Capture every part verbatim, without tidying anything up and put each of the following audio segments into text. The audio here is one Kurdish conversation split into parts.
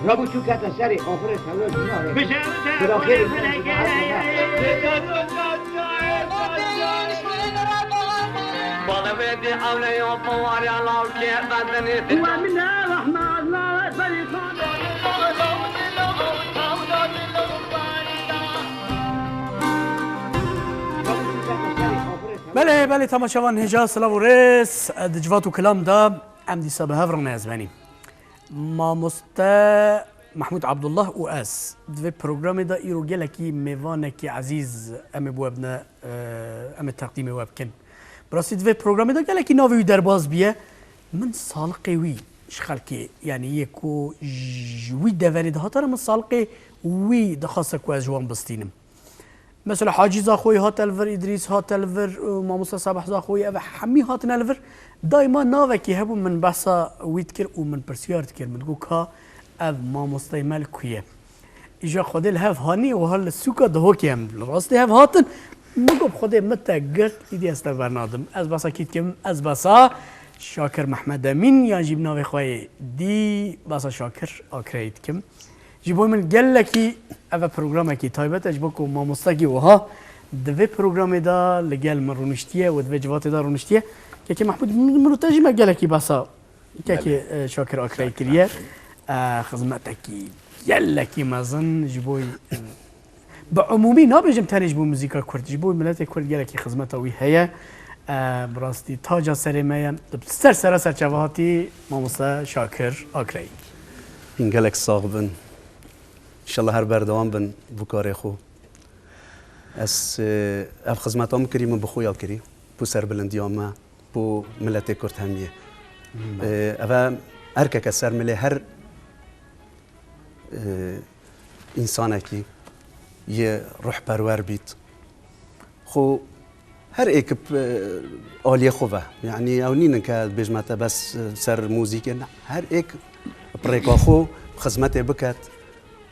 Rabû çû kete serê axirê tewlo jî nayê. Biraxê. Belê, belê, temaşevan hêja, silav û rêz. Di civat û kilam de em dîsa bi hev re ne ez benî. Mamoste Mehmûd Abdullah û ez di vê programê de îro gelekî mêvanekî ezîz em ê bo we bine, e, em ê teqdîmê we bikin. Bi rastî di vê programê de gelekî navê wî derbas bûye. Min saliqê wî ji xelkê, yanî yê ku ji wî deverê dihate re, min saliqê wî dixwaste ku ez ji wan bistînim. Mesela Hacî Zaxoyî hate li vir, Îdrîs hate li vir, û Mamoste Sabah Zaxoyî, ev hemî hatine li vir. Daîma navekî hebû, min behsa wî dikir û min pirsyar dikir. Min digot, ka ev mamosteyê me li ku ye? Îja Xwedê li hev hanî, wiha li sûka Dihokê em li rastî hev hatin. Min got, bi Xwedê min te girt, îdî ez te bernadim. Ez behsa kî dikim? Ez behsa Şakir Mehmed Emîn, yan jî bi navê xwe yê dî, behsa Şakir Akreyî dikim. Ji bo min gelekî, ev e programekî taybet e, ji bo ku mamostekî wiha di vê programê de li gel min rûniştiye û di vê civatê de rûniştiye. Kekê Mehmûd, min û te jî me gelekî behsa kekê, Belê. e, Şakir Akrey Şakir kiriye. Akrey. E, xizmetekî gelekî mezin ji bo, e, bi umûmî nabêjim tenê ji bo muzîka Kurd, ji bo miletê Kurd gelekî xizmeta wî heye. E, bi rastî taca serê me ye. Di ser sera serçava hatî mamoste Şakir Akrey. Hûn gelek sax bin. Înşallah her berdewam bin bo karê xwe. Ez, e, ev xizmeta min kirî, min bi xwe ya kirî. Bo serbilindiya me, bo miletê Kurd hemiyê. Hmm. E, ev e erkeke ser milê her, e, însanekî yê ruhperwer bît. Xwe her êk bi, e, aliyê xwe ve. Yanî ew nînin ke bêjme te bes, e, ser muzîkê, ne. Her êk bi rêka xwe xizmetê biket.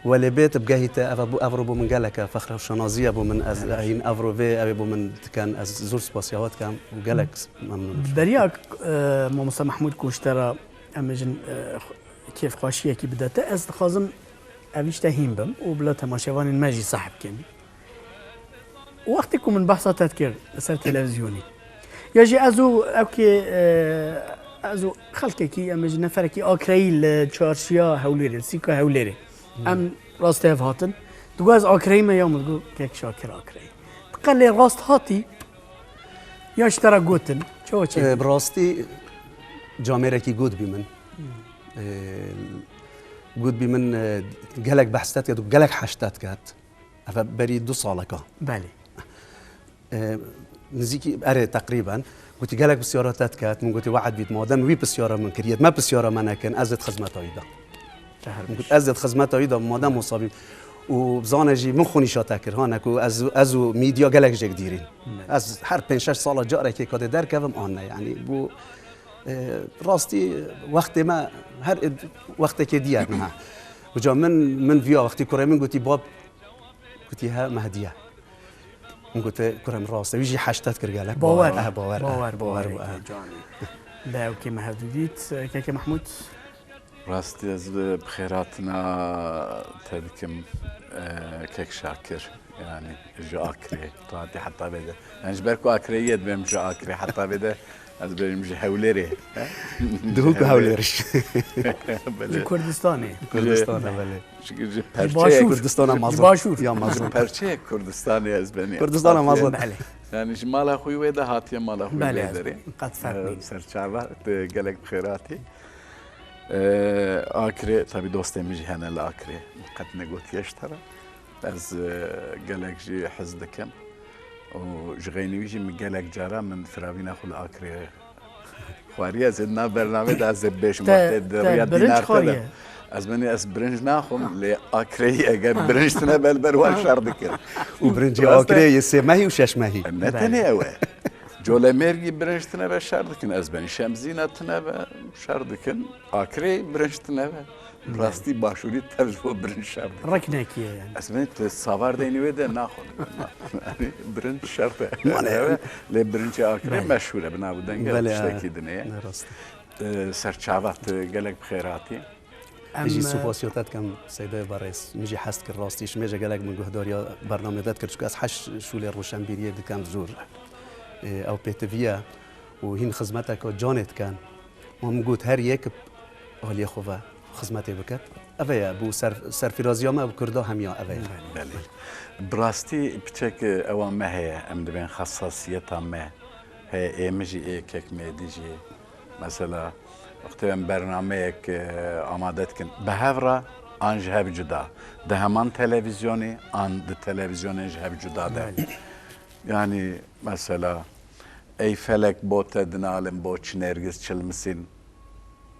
Welê bê tu bigehîte, ev, ev ro bo min gelek e, fexr û şanazî ye bo min. Ez, Evet. hîn ev ro vê ew ê bo min dikin. Ez zor spasiya we dikim û gelek memnûn im. Beriya, e, mamoste Mehmûd ku ji te re em bêjin, e, kêfxweşiyekî bide te, ez dixwazim ev îşte hîn bim û bila temaşevanên me jî seh bikin. Wextê ku min behsa te dikir li ser televîzyonê, ya jî ez û ew kê, e, ez û xelkekî, em bêjin neferekî Akreyî li çarşiya Hewlêrê, li sîka Hewlêrê, Hmm. em rastî hev hatin. Digot ez Akreyî me, ya min digot kek Şakir Akreyî. Ti qe lê rast hatî, ya ji te re gotin? Çawa çêkir? E, bi rastî camêrekî got bî min. Hmm. E, got bî min, e, gelek behs te diket û gelek heşt te diket. Ev berî du saleka. Belê. E, nizîkî, erê, teqrîben. Gotî, gelek pisyara te diket. Min gotî, we'd bît, madem wî pisyara min kiriye, me pisyara me nekin, ez ê di xizmeta wî de. Te her Min baş. got, ez ê di xizmeta wî de, madem wisa bî. Û bizane jî min xwe nîşa te kir, ha, ne ku ez, ez û medya gelek jêk dîrîn. Evet. Ez her pênc şeş sala carekê kadê derkevim, an ne, yanî bû, e, rastî wextê me her wextekê dî ye niha. Uca min, min viya wextî kurê min gotî, bab, gotî, he, Mehdiye. Min gote, kurê min rast e. Wî jî heşt te dikir gelek. Bawer. Eh, bawer, eh, Bawer, bawer bawer, bû, eh. Bawereke canê. Dayokê me hevdû dît, kekê Mehmûd. Rastî ez bi, bi xêrhatina te dikim, eh, kek Şakir. Yanî ji Akrê. Tu hatî heta vê de. Yanî ji ber ku Akreyî ye dibêm ji Akrê. Heta vê de ez bêjim ji Hewlêrê. He? Duhok û Hewlêr. Belê. Ji Kurdistanê. Kurdistana, belê. Ji, ji Ji perçeyek Başûr. Kurdistana Ji mezin. Başûr. Ya mezin. Ji perçeyek Kurdistanê ez benî. Kurdistana Hatiye, mezin. Belê. Yanî ji mala xwe wê de hatiye mala xwe Belê, wê ez derê. Qet ferq Ee, nîne. Serçava, te gelek bi xêr hatî. Ee, Akrê, tabî dostê min jî hene li Akrê. Qet negotiye ji te re. Ez, e, gelek jî hez dikim. Û ji xeynî wî jî min gelek cara min firavîna xwe li Akrê xwariye. Ez ê di nav bernamê de ez ê bêjim, Te, wextê di te rêya birinc dînar te de. xwariye? Ez benî, ez birinc naxwim, lê Akreyî eger Ha. birinc tine be, li ber wan Ha. şer dikin. Û birincî Rast e. Akreyê yê sê mehî û şeş mehî. Ne Belê. tenê ew e. Colemêrgî birinc tine be şer dikin. Ez benî Şemzîna tine be şer dikin. Akreyî birinc tine be. Rastî başûrî tev ji bo birinc şer dikin. Riknekî ye yani. Ez benî tu savar deynî wê de naxwim. Yani birinc şer de. Mane. Lê birincê Akreyî Belê. meşhûr e. Bi nav û dengê Belê, tiştekî dinê ye. Ne rast. Ee, Serçava, tu gelek bi xêr hatî. Em jî, e, supasiya te dikim Seydayê berêz. Min jî hez kir rastî. Ji mêje gelek min guhdariya bernamê te dikir, çunku ez heş şûlê roşenbîriyê dikim zor. Ê, ew pêtivî ye û hîn xizmeteka canê dikin. Ma min got her yek bi aliyê xwe ve xizmetê bike. Ev e, bû ser-, serfîraziya me û Kurda hemiya ev e. Belê. Bi rastî piçek, e, ewa me heye. Em dibên xesasiyeta me heye. Ê min jî ê kek mêdî jî. Mesela, wextê em bernameyek, e, amade dikin, bi hev re an ji hev cuda, di heman televîzyonê an di televîzyonên ji hev cuda de. Belê. Yanî, mesela, ey felek bo te dinalim, bo çi nergiz çilmisîn.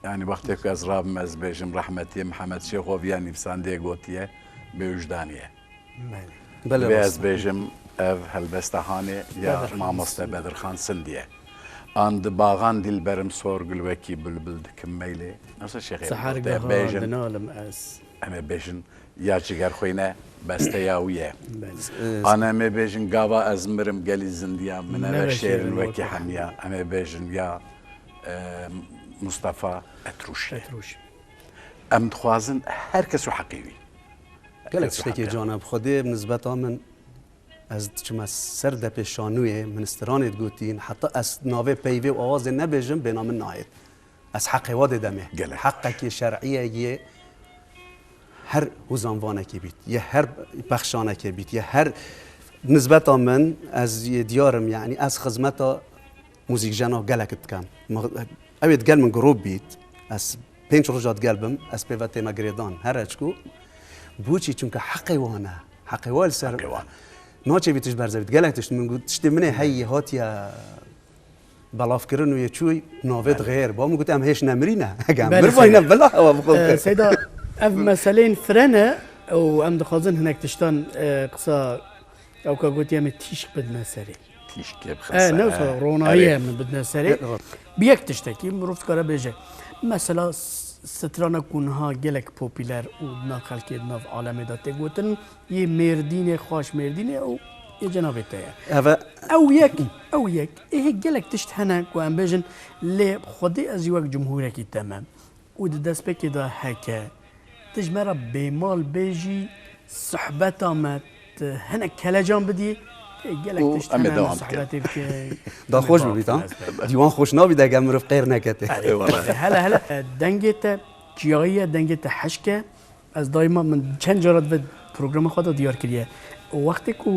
Yanî, wextê ku ez rabim, ez bêjim, rehmetiyê Mihemed Şêxo viya nivîsandiye gotiye, bêwijdanî ye. Belê. Belê, divê ez rast e. Bêjim, ev helbesta hanê ya Bedirxan mamoste Sindî. Bedirxan Sindî ye. An di baxan dilberim sorgul wekî bilbil dikim meylê. Nasıl şexê Seher te gaha bêjin? Dinalim ez. Em ê bêjin ya cigerxwîne besteya wî ye. Belê. An em ê bêjin gava ez mirim gelî zindiya min neve şêrin wekî hemiya. Em ê bêjin ya, e, Mustafa Etrûş ye. Etrûş. Em dixwazin her kes û heqê wî. Gelek tiştekê can e. Bi Xwedê nisbeta min, ez diçime ser depê şanûyê, min stranê digotîn, heta ez navê peyvê û awazê nebêjim, bêhna min nayêt. Ez heqê wa didemê. Gelek. Heqekî şer'iyê yê her hûzanvanekê bît, yê her pexşanekê bît, yê her nisbeta min, ez yê diyar im, yanî ez xizmeta muzîkjena gelek dikim. Ma-, ew ê digel min girop bît, ez pênc roja digel bim, ez pê ve tême girêdan. Here çiku, boçî? Çunke heqê wan e. Heqê wan li ser. Heqê wan. Naçê vî tişt berze bît. Gelek tişt min got, tiştê min ê heyî hatiye belavkirin û yê çûy navê dixêr. Ba min got, em hêş nemirî ne. Eger em Belê, mirivayî ne, Seyda. Bila hewa bi xwe Ee, bike. Seyda, ev meseleyên fire ne û em dixwazin hinek tiştan, e, qisa Ew ka gotiye min tîşk bidine serê. Tîşkê bixin E, ser, ne wisa he. Ronayî Erê. Em bidine serê. Bi yek tiştekî mirov dikare bêje. Mesela s-, strana ku niha gelek popîler û di nav xelkê, di nav alemê de tê gotin, yê Mêrdînê, xaş Mêrdînê û yê cenabê te ye. Eve. Ew yek, ew yek. Ê hê gelek tişt hene ku em bêjin, lê xwedê ez jî wek cumhûrekî te me. Û di destpêkê de heke tu ji me re bêmal bê jî, sohbeta me tu hinek kelecan bidî, gelek Û tişt em ê hene, em ê dewam bikin. Sohbetê bike. Da Em ê xweş bibît, ha? Dîwan xweş nabît, eger mirov qêr nekete. Erê, Eyvallah. Hele, hele, dengê te çiyayî ye, dengê te hişk e. Ez daîma, min çend cara di vê programa xwe de diyar kiriye. Wextê ku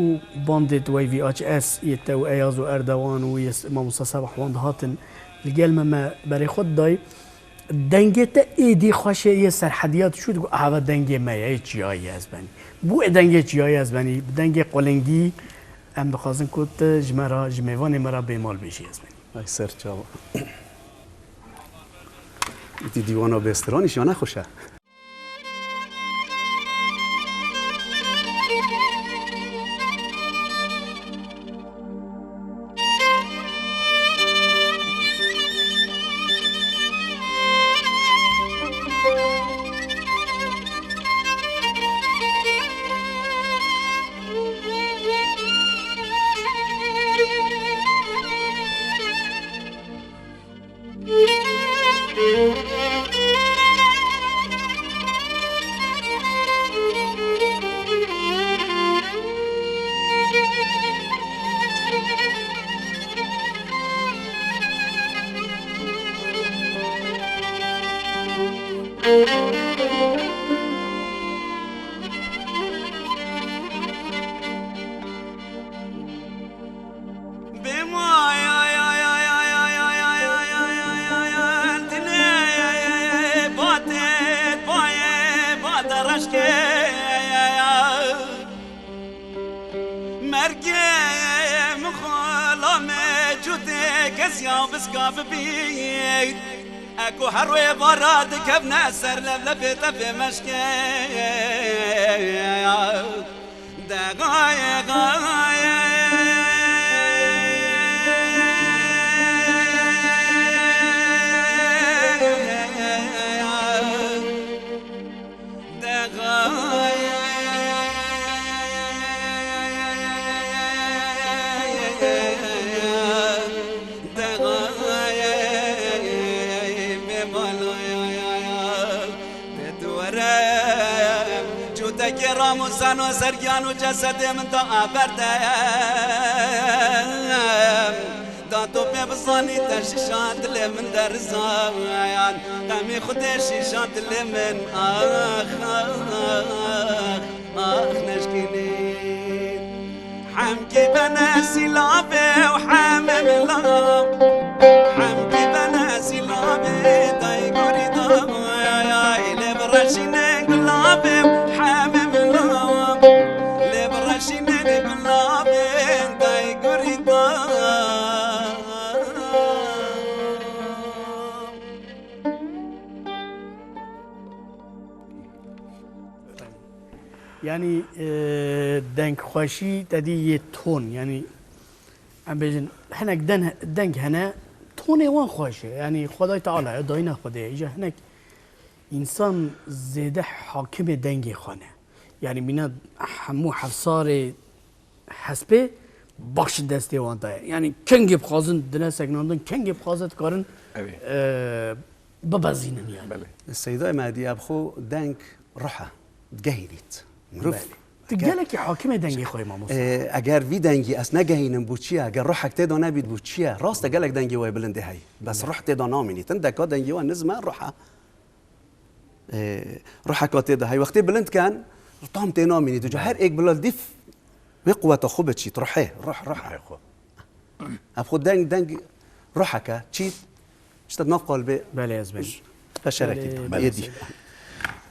bandê di wê V H S yê te û Eyaz û Erdewan û yê s-, Mamosta Sebah wan dihatin, li gel me, me berê xwe didayî, dengê te êdî xweş e, yê serhediya diçû digot, "Ava dengê me ye, yê çiyayî ye ez benî." Bû ê dengê çiyayî ez benî, bi dengê qulingî em dixwazin ku tu ji me re, ji mêvanê me re bêmal bêjî ez benî. Ay ser çava. Îtî dîwana bêstiranî şane xweş e. Mergê min xwe la mecûdê kes ya biska bibî. Eko her wê bara dikevne ser levlevê te vê meşkê. Kerem, çûtekê ramûzan û sergiyan û cesedê min da averde. Da tu pê bizanî te şîşa dilê min derzayan. Qemî Xwedê şîşa dilê min, ax, ax, ax, neşkînî. Hemkî bene sîlavê û hemê mila. Hemkî bene sîlavê dayê gorî da. Lê bireşîne gulavê hemê mila. Lê bireşîne gulavê dayê gorî da. Yanî e, dengxweşî te dî yê ton, yanî em bêjin hinek den, deng hene, tonê wan xweş e. Yanî Xwedayê Teala ye, dayîna Xwedê ye. Îja hinek însan zêde hakimê dengê xwe ne. Yanî mîna hemû hefsarê hespê baxşi destê wan de ye. Yanî kengê bixwazin dine sekinandin, kengê bixwaze dikarin Evê. e, bibezînin yani. Belê. Seydayê me dî ev xwe deng ruh e. Digehînît. Mirov Belê. Tu eger gelekî hakimê dengê xwe yî mamosta. E, eger vî dengî ez negehînim bû çi ye? Eger ruhek tê de nebît bû çi ye? Rast e gelek dengê we yê bilind ê heyî. Bes ruh tê de namînît. Hindeka dengê we nizm e, ruh e. E, ruheka tê de heyî. Wextê bilind ken, tam tê namînît. Uca her êk bila dîf wê quweta xwe biçît. Ruhê, ruh, ruh e. Ruhê xwe. Ev xwe deng, deng ruheke çî, işte nav qalbê Belê ez bêjim. Beşerekî Belê, de. belê, Yê dî.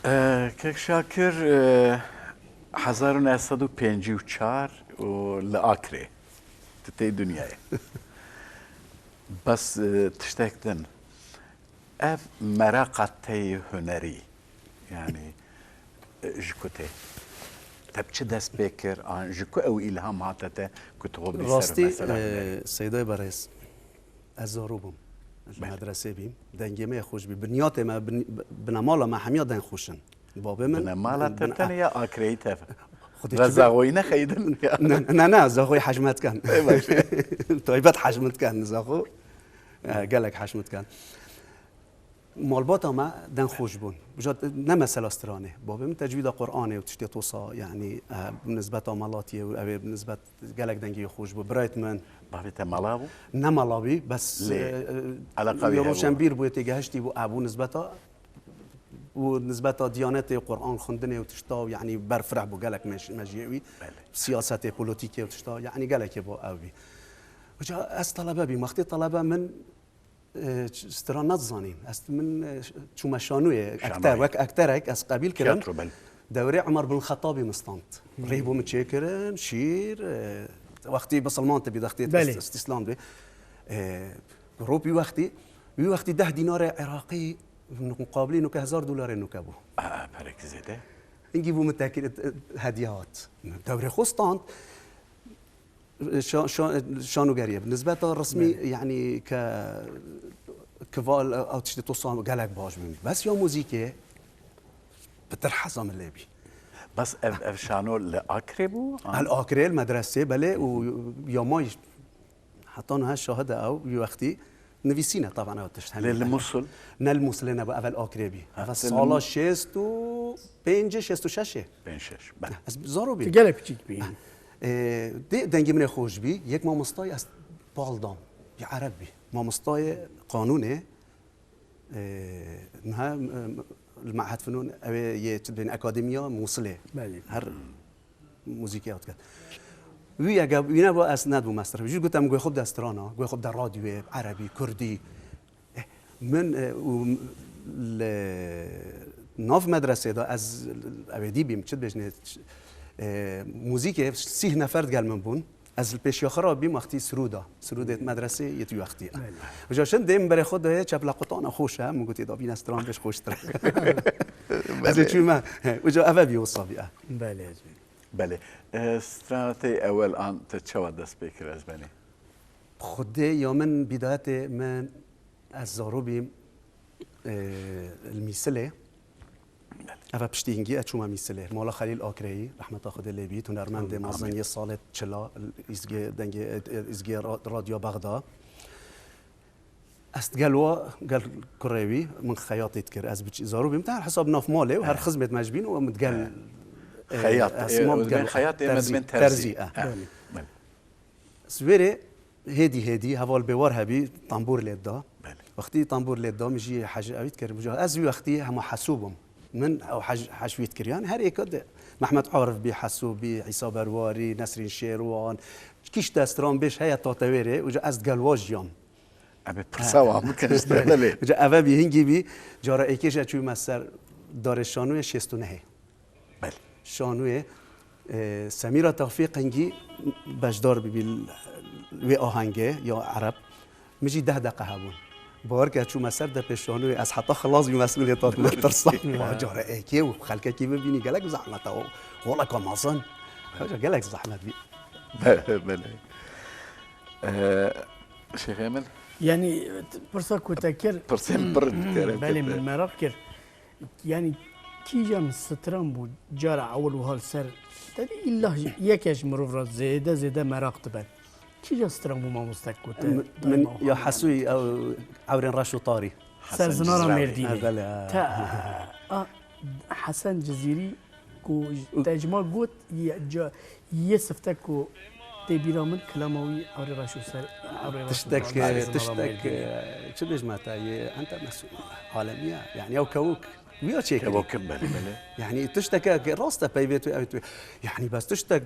Ee, Kek Şakir, e, hezar û neh sed û pêncî û çar û li Akrê tu tê dinyayê. Bes, e, tiştek din. Ev meraqa te yê hunerî, yani, e, ji ku tê? Te bi çi dest pê kir? An ji ku ew îlham hate te ku tu xwe bî ser Rastî, mesela hunerî? e, Seydayê Berêz, ez zaro bûm. Ji Belê. medresê bîm. Dengê me yê xweş bî. Binyatê me, bin-, binemala me hemiya deng xweş in. Babê min, Binemala te bin-, tenê ya Akreyî te Xwedê çi Rezaxoyî nexeyidin ya. Ne, ne, ne, Zaxoyî hejmet ken. Ê, baş e. Taybet hejmet ken, Zaxo. E, gelek hejmet ken. Malbata me deng xweş bûn. Bijart ne mesela stranê. Babê min tecwîda Qur'anê û tiştê tosa, yani, e, bi nisbeta Malatiyê û ew ê bi nisbet gelek dengê xweş bû. Birayt min Bavê te mala bû? Ne mala bî, bes, Lê e, e, eleqa wî ya hebû? Roşenbîr bû, têgehiştî bû, e, bû nisbeta, bû nisbeta diyanetê, Qur'an xwendinê û tişta, yani, berfireh bû gelek mej-, mejiyê wî. Belê. Siyasetê, polîtîkê û tişta, yani, gelekê bo ew bî. Uca ez talebe bîm, wextê talebe min e, ç-, stran nedizanîn. Ez min, e, ş-, çûme şanûyê, Şanûyê. ekter, wek ekterek ez qebîl kirim. Tiyatro, belê. Dewrê Umar bin Xettabî min stand. Hmm. Rêh bo min çêkirin, şîr, e, wextî bisilman tibî, wextî Belê. ist-, îstîslam dibî. E, rop wî wextî, wî wextî deh dînarê Iraqî muqabilî nuke hezar dolarê nuke bû. Aa, perek zêde. Hingî bû min tekir, e, hediye hat. Dewrê xwe stand. Şa-, şa-, şanûgeriyê bi nisbeta resmî, Belê. yani ke kival ew tiştê tosa gelek baş bûn. Bes ya muzîkê pitir heza min lê bî. Bes ev, ev şano li Akrê bû? An? El Akrê, li medresê, belê, û ya may heta niha şahid e ew, wî wextî nivîsîne, taban ew tişt Lê hemî. li Musul? Ne li Musulê nebû, ev el Akrê bî. Ha, Ev te li sala Mu- şêst û pêncê, şêst û şeşê. Pênc şeş, belê. Ez zaro bîm. Tu gelek piçîk bî. Ê, dê dengê min ê xweş bî. Yek mamostayê ez bal dam. Yê ereb bî. Mamostayê qanûnê, ê, niha, em, li Me'hed Fenûn, ew ê yê çi dibên Akademiya Mûsilê. Belê. Her muzîkê ew diket. Wî ege wî nebû ez nedibûm mesref. Jî gotem guhê xwe bide strana, guhê xwe bide radyoyê, erebî, kurdî. Eh, min, eh, û li nav medresê de ez ewêdî bîm, çi dibêjinê, ç-, eh, muzîkê sîh nefer digel min bûn. Ez li pêşiya xwe re bîm wextî sirûda. Sirûdê medresê yê tu wextî. Belê. Uca şin dê min berê xwe dayê çepla qutana xweş e. Min gotî da bîne stran bêj xweştir e. Ez ê Belê. çûme. Uca eve bî wisa bî e. Belê, ez bî. Belê. E, stranetê ewel an te çawa dest pê kir ez benî? Xwedê ya min bîdayetê min ez zaro bîm, e, li Mîsilê. Eve piştî hingî ez çûme Mîsilê. Mala Xelîl Akreyî, rehmeta Xwedê lê bît, hunermendê Amin, mezin amin. yê salê çila, îzgê dengê, îzgê ra-, radyo Bexda. Ez digel wa, gel kurê wî, min xeyatê dikir. Ez biçî zarû bîm, te her hesab nav malê û her xizmêt me ji bîn û min digel, e, Xeyat, ez e, mam min digel xeyat, e, me terzî, dibên terzî. Terzî, e. Belê, belê. Swêrê hêdî hêdî heval bêwar hebî, tambûr lê da. Belê. Wextî tambûr lê da, min jî hej-, ewî dikir. Buca ez wî wextî hema hesû bûm. Min ew hej-, hej wî dikiriyan. Her êka de Mehmet Arif bî, Hesû bî, Îsa Berwarî, Nesrîn Şêrwan. Kîş destran bêj heye ta tewêrê, uca ez digel wa jiyam. Em ê pirsa wan bikin ji te, belê. Uca eve bî, hingî bî, cara êkê jî çûyme ser darê şanoyê şêst û nehê. Belê. Şanoyê, e, Semîra Tewfîq hingî beşdar bibî wê ahengê ya Ereb. Min jî deh deqe hebûn. Bawer ke çûme ser depê şanoyê, ez heta xilas bîm, ez wê lê tat me tirsa. Cara êkê û xelkekî bibînî gelek zehmet e. Holeka mezin. Hoca gelek zehmet bî. Belê, belê. Ee, Şêxê min? Yanî, pirsa ku te kir, Pirsên pir dikere belê, kete. Min meraq kir. Yanî, kîjan stran bû cara ewil wiha li ser, te dî îlla yeke ji mirov re zêde zêde meraq dibe. Kîja stran bû mamoste ku te Min, daîma min ya wiha Hesûyî, ew ewrên reş û tarî. Ser Hesen zinara Cizrewî. Mêrdînê. Ha, belê, ha. Te, a, Hesen Cizîrî ku te ji ma got, ye, ca, yê sifte ku tê bîra min kilama wî ewrê reş û ser, ewrê reş û Tiştek, tarî, ser zinara tiştek, Mêrdînê. E, çi bêjme te, yê enternasyonal, alemiye. Yani ew kewok, wî ya çêkirî. Kevokim, belê, belê. Yani tişteke ke rast e peyvê tu, ew tu. Yani bes tiştek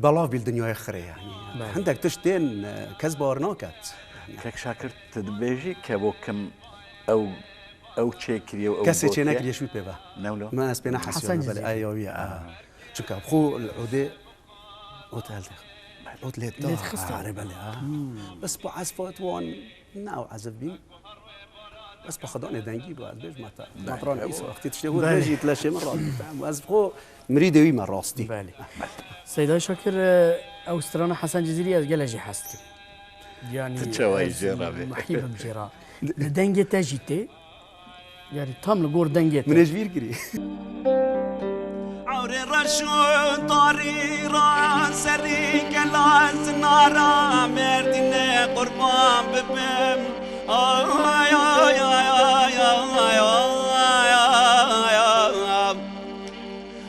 belav bî li dinyayê xirê yani. Belê. Hindek tişt tên, e, kes bawer naket. Kek Şakir, tu dibêjî kevokim ew, ew çêkiriye û ew Kesê gotiye? Çênekiriye ji wî pê ve. Ne wilo? Me ez pê nehesiyana, Hesen belê, Cizîrî. Ay, ya wî, a. Çunka xwe li odê ot elde. Ot lê Lê dixiste. Are belê, ha. Hmm. Bes bu ezfat wan ne ew eziv bîn. Ez bi xwedanê dengî bû, ez bêjim heta. Belê, matran ew îsa wextî tiştê hûn Belê. Bêjî, leşê min radî. Tamam, ez xwe mirîdê wî me rastî. Belê. Seyda Şakir, e, ew strana Hesen Cizîrî ez gelek jî hez dikim. Yani, Tu çawa yî ez jê re bê? Mehî bim jê re. Li dengê te jî tê. Yani, tam li gor dengê te. Min ê ji bîr kirî. Ewrê reş û tarî ra serî kela zinara Mêrdînê qurban bibim. Ay, ay, ay.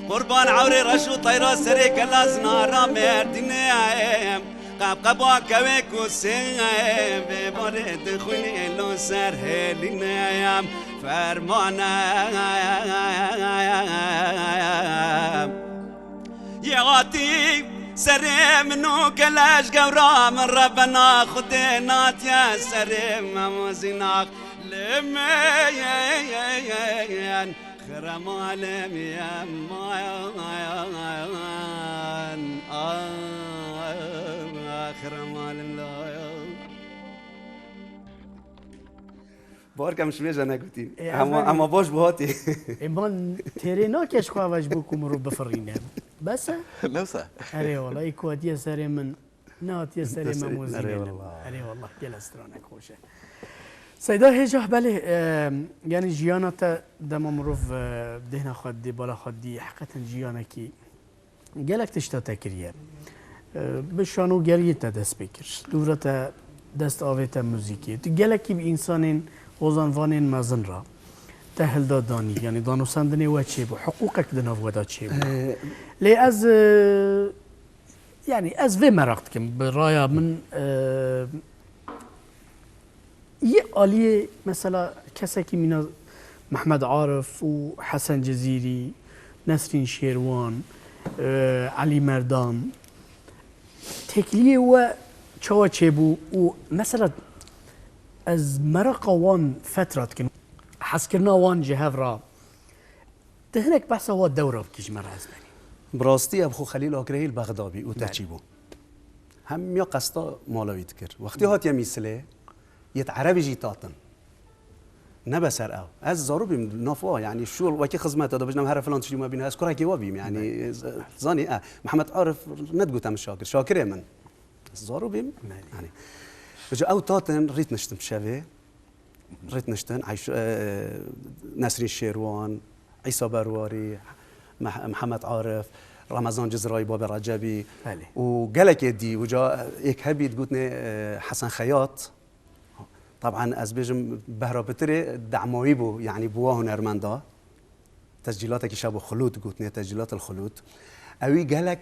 Qurban ewrê reş û tayra serê kela zinara Mêrdînê. Qebqeba kewê ku sê vê barê dixwînê lo ser hêlînê fermane. Yê hatî serê min û keleş gewra min rebena Xwedê natiye serê me mozînak lê me xiremalim yemayan. Ah, xiremalim layan. Barkem ji vê je negotî. E, Ama, ez ama baş bu hatî. E, man têrê nake ji xwe ve ji bo ku mirov bifirîne. Bes e? Newsa. Erê wala, î ku hatiye serê min, nehatiye serê me mozînê. Erê wala. Erê wala, gelek stranek xweş e. Seyda hêja, belê, e, yani jiyana te dema mirov, e, dêhna xwe didê, bala xwe didî, heqeten jiyanekî Gelek tişta te kiriye. Bi şanogeriyê te dest pê kir. Dûra te dest avête muzîkê. Tu gelekî bi însanên hozanvanên mezin re te hilda danî. Yanî danûsendinê we çêbû. Hiqûqek di nav we de çêbû. Ee, Lê ez, e, yanî ez vê meraq dikim. Bi raya min, e, Yê aliyê mesela kesekî mîna Mehmed Arif û Hesen Cizîrî, Nesrîn Şêrwan, e, Elî Merdan, têkiliyê we çawa çêbû û mesela ez meraqa wan fetra dikim, hezkirina wan ji hev re. Tu hinek behsa wa dewra bikî ji me re ez benî. Bi rastî ev xwe Xelîl Akrehî li Bexda bî û te Belê. çî bû. Hemiya qesta mala wî dikir. Wextî hatiye Mîsilê, yêt Erebî jî tatin. Nebe ser ew. Ez zarû bîm, nav wa, yanî şûl wekî xizmeta de bijnem here filan tiştî me bîne, ez kurekî wa bîm, yanî Belê. z-, zanî, e, Mehmet Arif nedigutem Şakir, Şakirê min. Ez zarû bîm, Belê. yanî. Ji ew tatin rît niştim şevê. Rêt niştin, Eyş-, e, Nesrîn Şêrwan, Îsa Berwarî, Meh-, Mihemed Arif, Remezan Cizrayî, Babê Recebî Belê. û gelekê dî. Uca êk hebî digotinê, e, Hesen Xeyat. Taban ez bêjim behra pitirê dema wî bû, yanî bi wa hunermenda. Tescîlatekî şebû Xulûd gotinê, Tescîlat el Xulûd. Ewî gelek,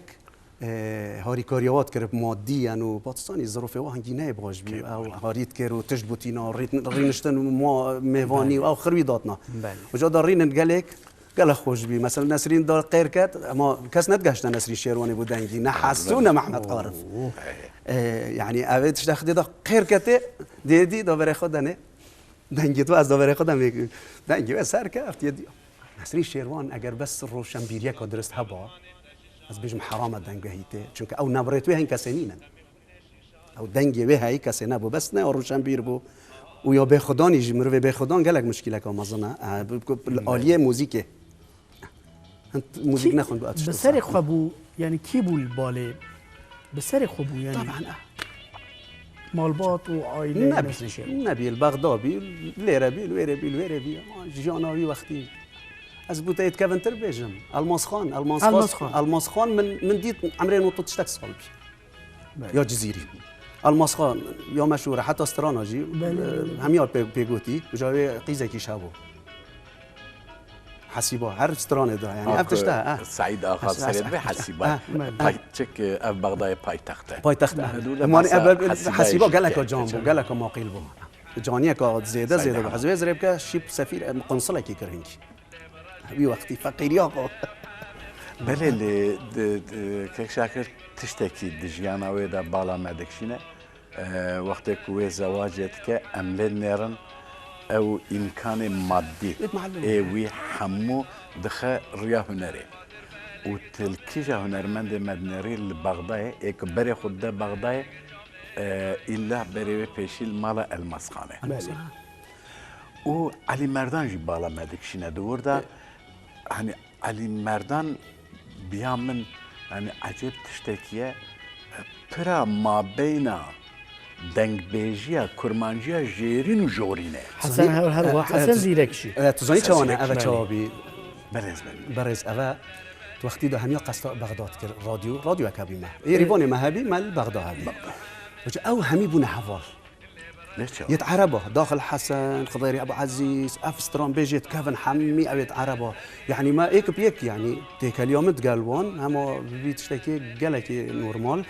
e, harîkariya wa dikir, maddiyen û patistanî zirofê wa hingî neyê baş bî. Ew harî dikir û tişt bûtîna, rît-, rîniştin û ma-, mêvanî û ew xirwî datna. Belê. Uca da rînin gelek, gelek xweş bî. Mesela Nesrîn da qêr ket, ema kes nedigehişte Nesrîn Şêrwanê bû dengî. Ne Hesû ne Mehmet Arif. E, yanî ev ê tişta xidê da qêr ketê, dê dî da verê xwe denê. Dengê tu ez da verê xwe demê. Dengê we ser keft yê dî. Nesrîn Şêrwan eger bes roşenbîriyeka dirist heba, ez bêjim heram e dengehî tê. Çunke ew nebirê tu hên kesê nînin. Ew dengê wê heyî kesê nebû. Bes ne roşenbîr bû. Û ya bêxudanî jî, mirovê bêxudan gelek muşkîleka mezin e. E, bi, bi, li aliyê muzîkê. Hin muzîk nexwin bi atişt. Bi serê xwe bû, yanî kî bû li balê? Bi serê xwe bû, yanî. Taban, e. Malbat û aîleyê Nesrîn Şêrwan. Nebî, nebî, li Bexda bî, lêre bî, li wêrê bî, li wêrê bî. Jiyana wî wextî. Ez bû te yê dikevintir bêjim. Elmas Xan, Elmas Xan. Elmas Xan. Elmas Xan min, min dît emrê nût û tiştek sal bî. Belê. Ya Cizîrî. Elmas Xan ya meşhûr e, heta strana jî, Belê, e, belê. Hemiya pê, pê gotî, uca wê qîzekî ji hebû. Hesîba, her stranê de, yani, ev tişt e, eh. Seîd Axa Hes-, serê Hes-, be Hesîba. Eh, Pay-, çik, e, ev Bexdayê paytext e. Paytext e. Hudûda Eman masa ev Hesîba Hesîba jî geleka diçe, can bû, diçe. Geleka maqîl bû. Caniyeka zêde, Seîd zêde Ahmed. Bi hezvê zirê bike, şîp sefîr, em, qonsilekî kir hinkî. Wî wextî feqîriya xwe. Belê lê, di, di, Kek Şakir tiştekî di jiyana wê de bala me dikişîne. E, wextê ku wê zewacê dike, em lê nêrin ew îmkanê maddî Ê, malum. Ê wî hemû dixe riya hunerê. Û til kîja hunermendê me dinêrî li Bexdayê, ê ku berê xwe dide Bexdayê, e, îlla berê wê pêşî li mala Elmas Xanê. Elmas Xan. Û Elî Merdan jî bala me dikişîne di wir de. Ê. Hani Elî Merdan biya min, yani, ecêb tiştekî ye, pira mabeyna dengbêjiya kurmanciya jêrîn û jorîn e. Hesen her, her, Hesen Zîrek jî. Evet, tu zanî çawa ne, Zîrek, eve çawa bî? Berêz, berêz. Berêz, eve wextî de hemiya qesta Bexdad kir, radyo, radyoyeke bî me. Ê, rîvanê me hebî, me li Bexda hebî. Bexda. Wece ew hemî bûne heval. Yêt ereba, daxil Hesen, Xidêrî Ebu Ezîz, ev stranbêjê dikevin hemî ew yêt ereba. Yanî me êk bi yek, yanî têkeliya min digel wan, hema bi vî tiştekî gelekî normal.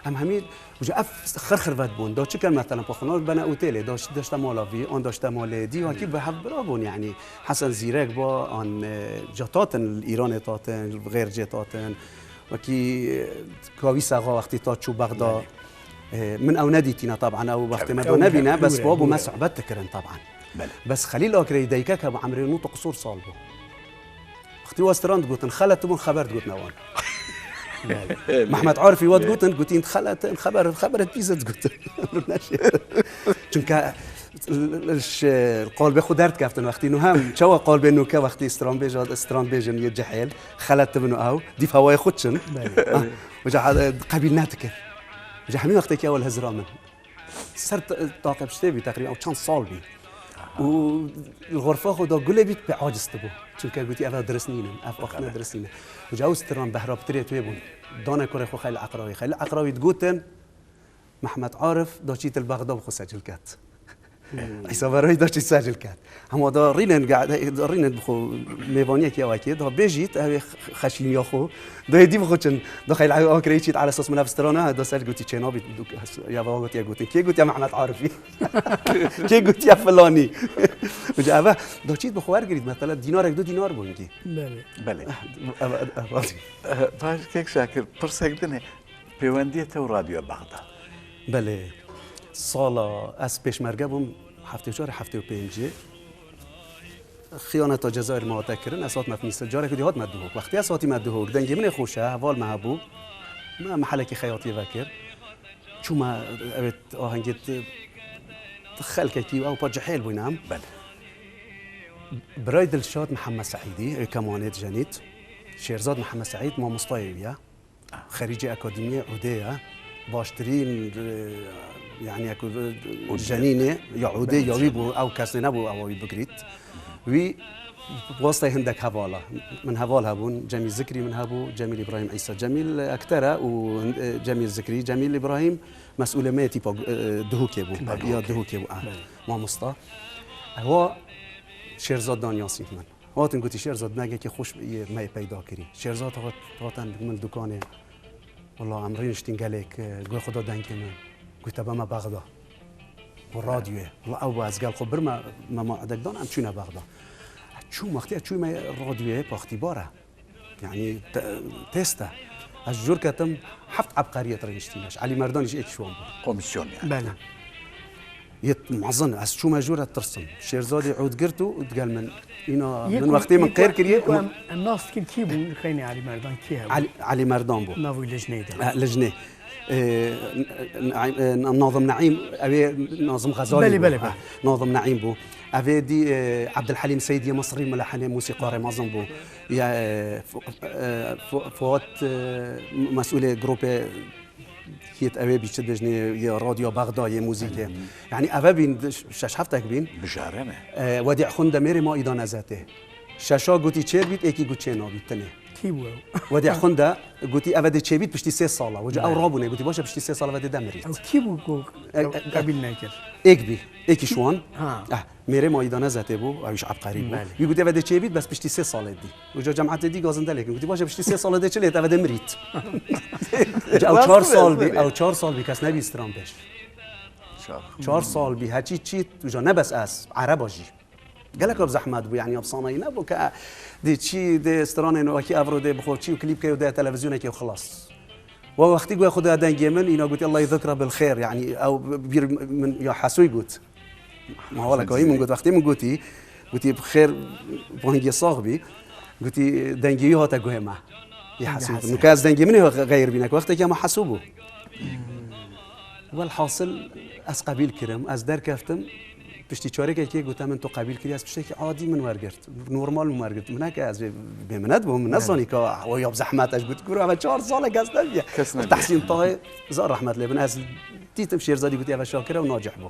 Em hemî, ji ev xir xirvet bûn. Da çi ken, meselen, paxunar bene otelê, da, daşte mala vî, an daşte malê dî, wekî bi hev bira bûn, yanî Hesen Zîrek ba, an, e, ca tatin, li Îranê tatin, li xêr cê tatin. Wekî, e, Kawî Saxa wextî ta çû Bexda. Belê. E, min ew nedîtîne, taban ew wextê me Tabii. da nebîne, bes Dûre, wa bû me dûre. Sohbet dikirin, taban. Belê. Bes Xelîl Akireyî deykek hebû, emrê nût û qisûr sal bû. Wextî wa stran digotin, xelet dibûn, xeber digotin ewan. Belê. Mehmet Arifî wa digotin, gotîn xelet, xeber, xeber pîs digotin. Çunke L-, l-, ş-, qalbê xwe derdikeftin wextî nû hem. Çawa qalbê nûke wextî stranbêja, stranbêjin yê cehêl, xelet dibin û ew, dîf hewayê xwe çin. Belê. Ah, uca ha-, qebîl nedikir. Uca hemî wextekî ew li hizira min. Ser t-, taqe piştê bî, teqrîben ew çend sal bî. Aha. Û li xurfa xwe da gulê bît pê aciz dibû. Çunke gotî, "Ev dirist nînin, ev axine Belê. dirist nînin." Uca ew stran behra pitirê tuê bûn. Dane kurê xwe Xelîl Eqrawî. Xelîl Eqrawî digotin, Mehmet Arif da çît li Bexda bi xwe secil ket. Hmm. Îsa Beroyî da çît secil ket. Hema da rînin, rînin bi xwe mêvaniyekî ew ekê, da bêjît, ew ê xeşîniya xwe. Da êdî bi xwe çin, da Xelîl Akireyî çît ala esas min ev strana, da ser gotî çênabî, ya va gotiye gotin. Kê gotiye Mehmet Arifî? Kê gotiye filanî? Uca eve, da çît bi xwe wergirît, mesela dînarek du dînar bûn kî. Belê. Belê. Ev, ev, ev, ev. Eh, baş, Kek Şakir, pirsek din e. Pêwendiyê te û Radyo Bexda. Belê. Sala ez pêşmerge bûm, heftê û çar, heftê û pêncê. Xiyaneta Cezayir me hate kirin, ez hatime Misir. Carekî dî hatime Duhok. Wextê ez hatime Duhok, dengê min ê xweş e, heval me hebû. Me mehelekî xeyatiyê vekir. Çûme, evet, ahengê t-, t-, xelkekî ew pa cihêl bûne em. Belê. Birayê Dilşad Mihemed Seîdî, ê kemanê dijenît. Şêrzad Mihemed Seîd, mamostayê wî ye. Xerîcê Akademiyê Udê ye. Baştirîn, e, yanî, ku, e, Udê. Jenînê ya Udê ya wî bû, ew kesê nebû ew wî bigirît. Wî Wastayê hindek hevala. Min heval hebûn, Cemîl Zikrî min hebû, Cemîl Îbrahîm Îsa. Cemîl ekter e û, e, Cemîl Zikrî, Cemîl Îbrahîm mesûlê me yê tîpa, e, Duhokê bû. Belê. Ya Duhokê bû, e, Belê. mamosta. Ewa Şêrzad dan Yasîn min. Hatin gotî, "Şêrzad, dengekî xweş yê me yê peyda kirî." Şêrzad hat, hatin min dukanê. Wela em rêniştîn gelek, e, goy xwe da dengê min. Gote, "Beme Bexda." Bo radyoyê. Wela ew ba ez gel xwe birme, me mawedek dan, em çûne Bexda. Çûm, wextê ez çûme radyoyê, paxtî bar e. Yanî te-, test e. Ez jor ketim, heft ebqeriyê rêniştîne. Elî Merdan jî êk ji wan bû. Komîsyon yani. Belê. Yê mezin, ez çûme jor e tirsim. Şêrzadê ûd girt û digel min. Îna Yê min ku, wextê min yê ku, qêr kiriye, yê ku min em, em nas dikin kî bûn? Xeynî Elî Merdan kî hebû? Elî, Elî Merdan bû. Navî lijneyê de. E, lijnê. E, n-, n-, e, Nazım Naîm, ew ê Nazım Xezalî Belê, bû. belê, Ha, belê. Nazım Naîm bû. Ev ê dî, e, Abdülhalim Seydî Mısrî milehenê, musîkarê mezin bû. Ya, e, Fu-, e, Fu-, Fuat, e, mesûlê grûpê Yêt ew ê bî çi dibêjinê, yê Radyo Bexda, yê muzîkê. Hı hı. Yanî eve bîn, di ş-, şeş heftek bîn. Bijare me. E, Wedî Xunde mêrê ma îda nezetê. Şeşa gotî çêr bît, êkî got çê nabît, tinê. Kî bû ew? Wedî Xunde gotî eve dê çê bît piştî sê sala. Wece ew Belê. rabûne, gotî, "Baş e, piştî sê sala ve dê demirît." Ew kî bû ku E, e, qebîl nekir? Êk bî, êkî Kî? şwan. Ha. Eh, mêrê ma îda nezetê bû, ew jî ebqerî bû. Belê. Wî gotî, "Eve dê çê bît, bes piştî sê salê dî." Uca cemaetê dî gazinde lêkin. Gotî, "Baş e, piştî sê salê dê çi lêt, eve dê mirît." Ew çar sal bî, ew çar sal bî, kes nebî stran pêş. Çar. Çar sal bî, heçî çît, uca ne bes ez, ereba jî. Gelek ev zehmet bû, yanî ev sanayî nebû ke dê çî, dê stranên wekî evro dê bixwe çî û klîp ke û dê televîzyonekê û xilas. Wa wextî goya xwe da dengê min, îna gotî, "Allah yezikra bil xêr", yanî ew bîr min ya Hesoy got. Ma wala kayî min got, wextê min gotî, gotî, "Bi xêr bangê sax bî." Gotî, "Dengê wî hate guhê me." Yê Dengê Hesû. Hesû. Nuke ez dengê min ê xeyr bîne, ku wextekî hema Hesû bû. Hmm. Welhasil, ez qebîl kirim, ez derkeftim. Piştî çarekekê gote min, "Tu qebîl kirî?" Ez tiştekî adî min wergirt. Normal min wergirt. Min neke ez bê, bêminet bûm, min nezanî ka o ya bi zehmet ez got, "Kuro, eve çar sal e kes nebiye." Kes nebiye. Tehsîn Tahê, zar rehmet lê bin. Ez dîtim Şêrzadî gotî, "Eve Şakir e û nacih bû."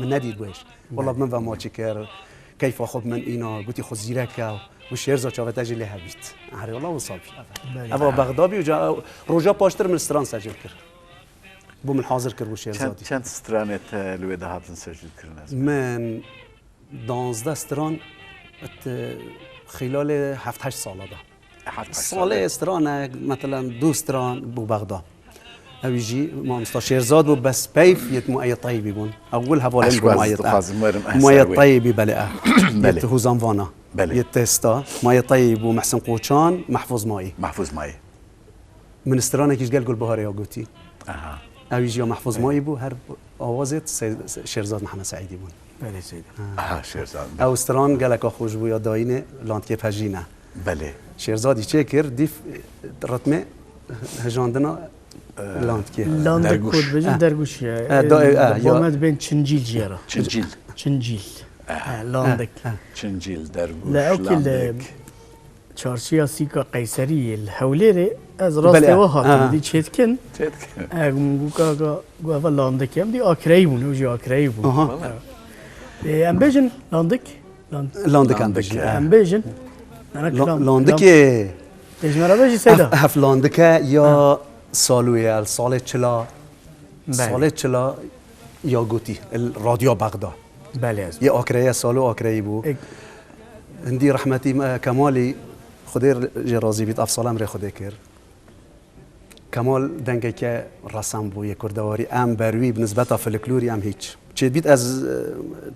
Min nedît wêş. Wela min ve maçî kir, keyfa xwe bi min îna, gotî xwe zîrek e û Şêrza çavê te jî lê hebît. Erê wela wisa bî. Belê. Eva Bexda bî û ca, roja paştir min stran secil kir. Bû min hazir kir bû Şêrzadî. Çend, çend stranê te li wê de hatin secil kirin ez? Min danzdeh stran it, xîlalê heft heşt sala de. Heft heşt Salê sala. Strane, metelen du stran bû Bexda. Ew jî mamosta Şêrzad bû, bes peyv yêt Muayê Teyibî bûn. Ewil hevalên Ez bû ez Muayê, dixwazim werim, eh, Muayê ser wê. Teyibî, belê, eh. Belê. Yêt Huzan Vana. Belê. Yêt Testa. Muayê Teyibî bû, Mehsin Qoçan, Mehfûz Mayî. Mehfûz Mayî. Min stranekî ji gel Gulbiharê ya gotî. Aha. Ew jî ya Mehfûz Belê. Mayî bû, her awazê Se-, Se-, Şêrzad Mihemed Seîdî bûn. Belê Seîdî. Ha. Aha, Şêrzad. Ew stran geleka xweş bû ya dayînê Landkê Pejîne. Belê. Şêrzadî çêkir, dîf ritmê hejandina Ee, Landkê. Landik dergûş. Ku dibêjin Ha. dergûş ya. Ha, da-, Ee, ha, ya. Bamet bên Çincîl jê re. Çincîl. Çincîl. Ha. Ha, Landik. Ha. Çincîl, dergûş, La ew ki li Landik. Çarşiya Sîka Qeyserî yê li Hewlêrê, ez Belê, rastê wa ha. hatim, dî çêdikin. Çêdikin. Ev min got, ka, ka, got, eva Landik em dî Akreyî bûn, ew jî Akreyî bûn. Aha. Ee, em bêjin Landik? Land- Landik em Landik, bêjin. ha. Em bêjin. Mena ki La- Land- Landikê. Tê ji me re bêjî Seyda. Hef, hef Landike ya Ha. Saloyê, el salê çila, Belê. salê çila ya gotî, el Radyo Bexda. Belê ez. Yê Akreyê, Salo Akreyî bû. Ek- Hindî rehmetî me, Kemalî, Xwedê jê razî bît, ev sal em rê Xwedê kir. Kemal dengeke resam bû yê kurdewarî. Em ber wî bi nisbeta folklorî em hîç. Çêdibît ez, e,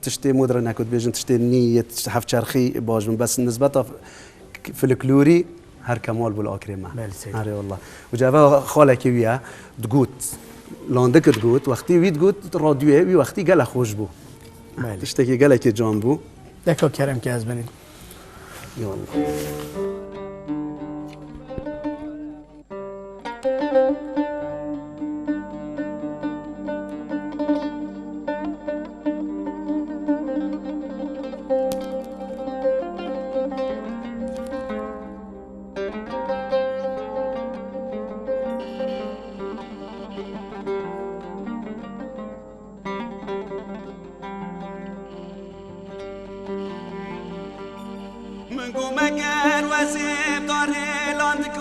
tiştê modrene ku dibêjin, tiştê nî yê, tiştê hevçerxî baş bim. Bes nisbeta f-, folklorî her Kemal bû li Akrê me. Belê, seyr. Erê wallah. Û ceve xalekê wî ye, digot, Landik digot, wextî wî digot, radyoyê wî wextî gelek xweş bû. Belê. Tiştekî gelekê can bû. Deka kerem ke ez benîm. Ya wallah.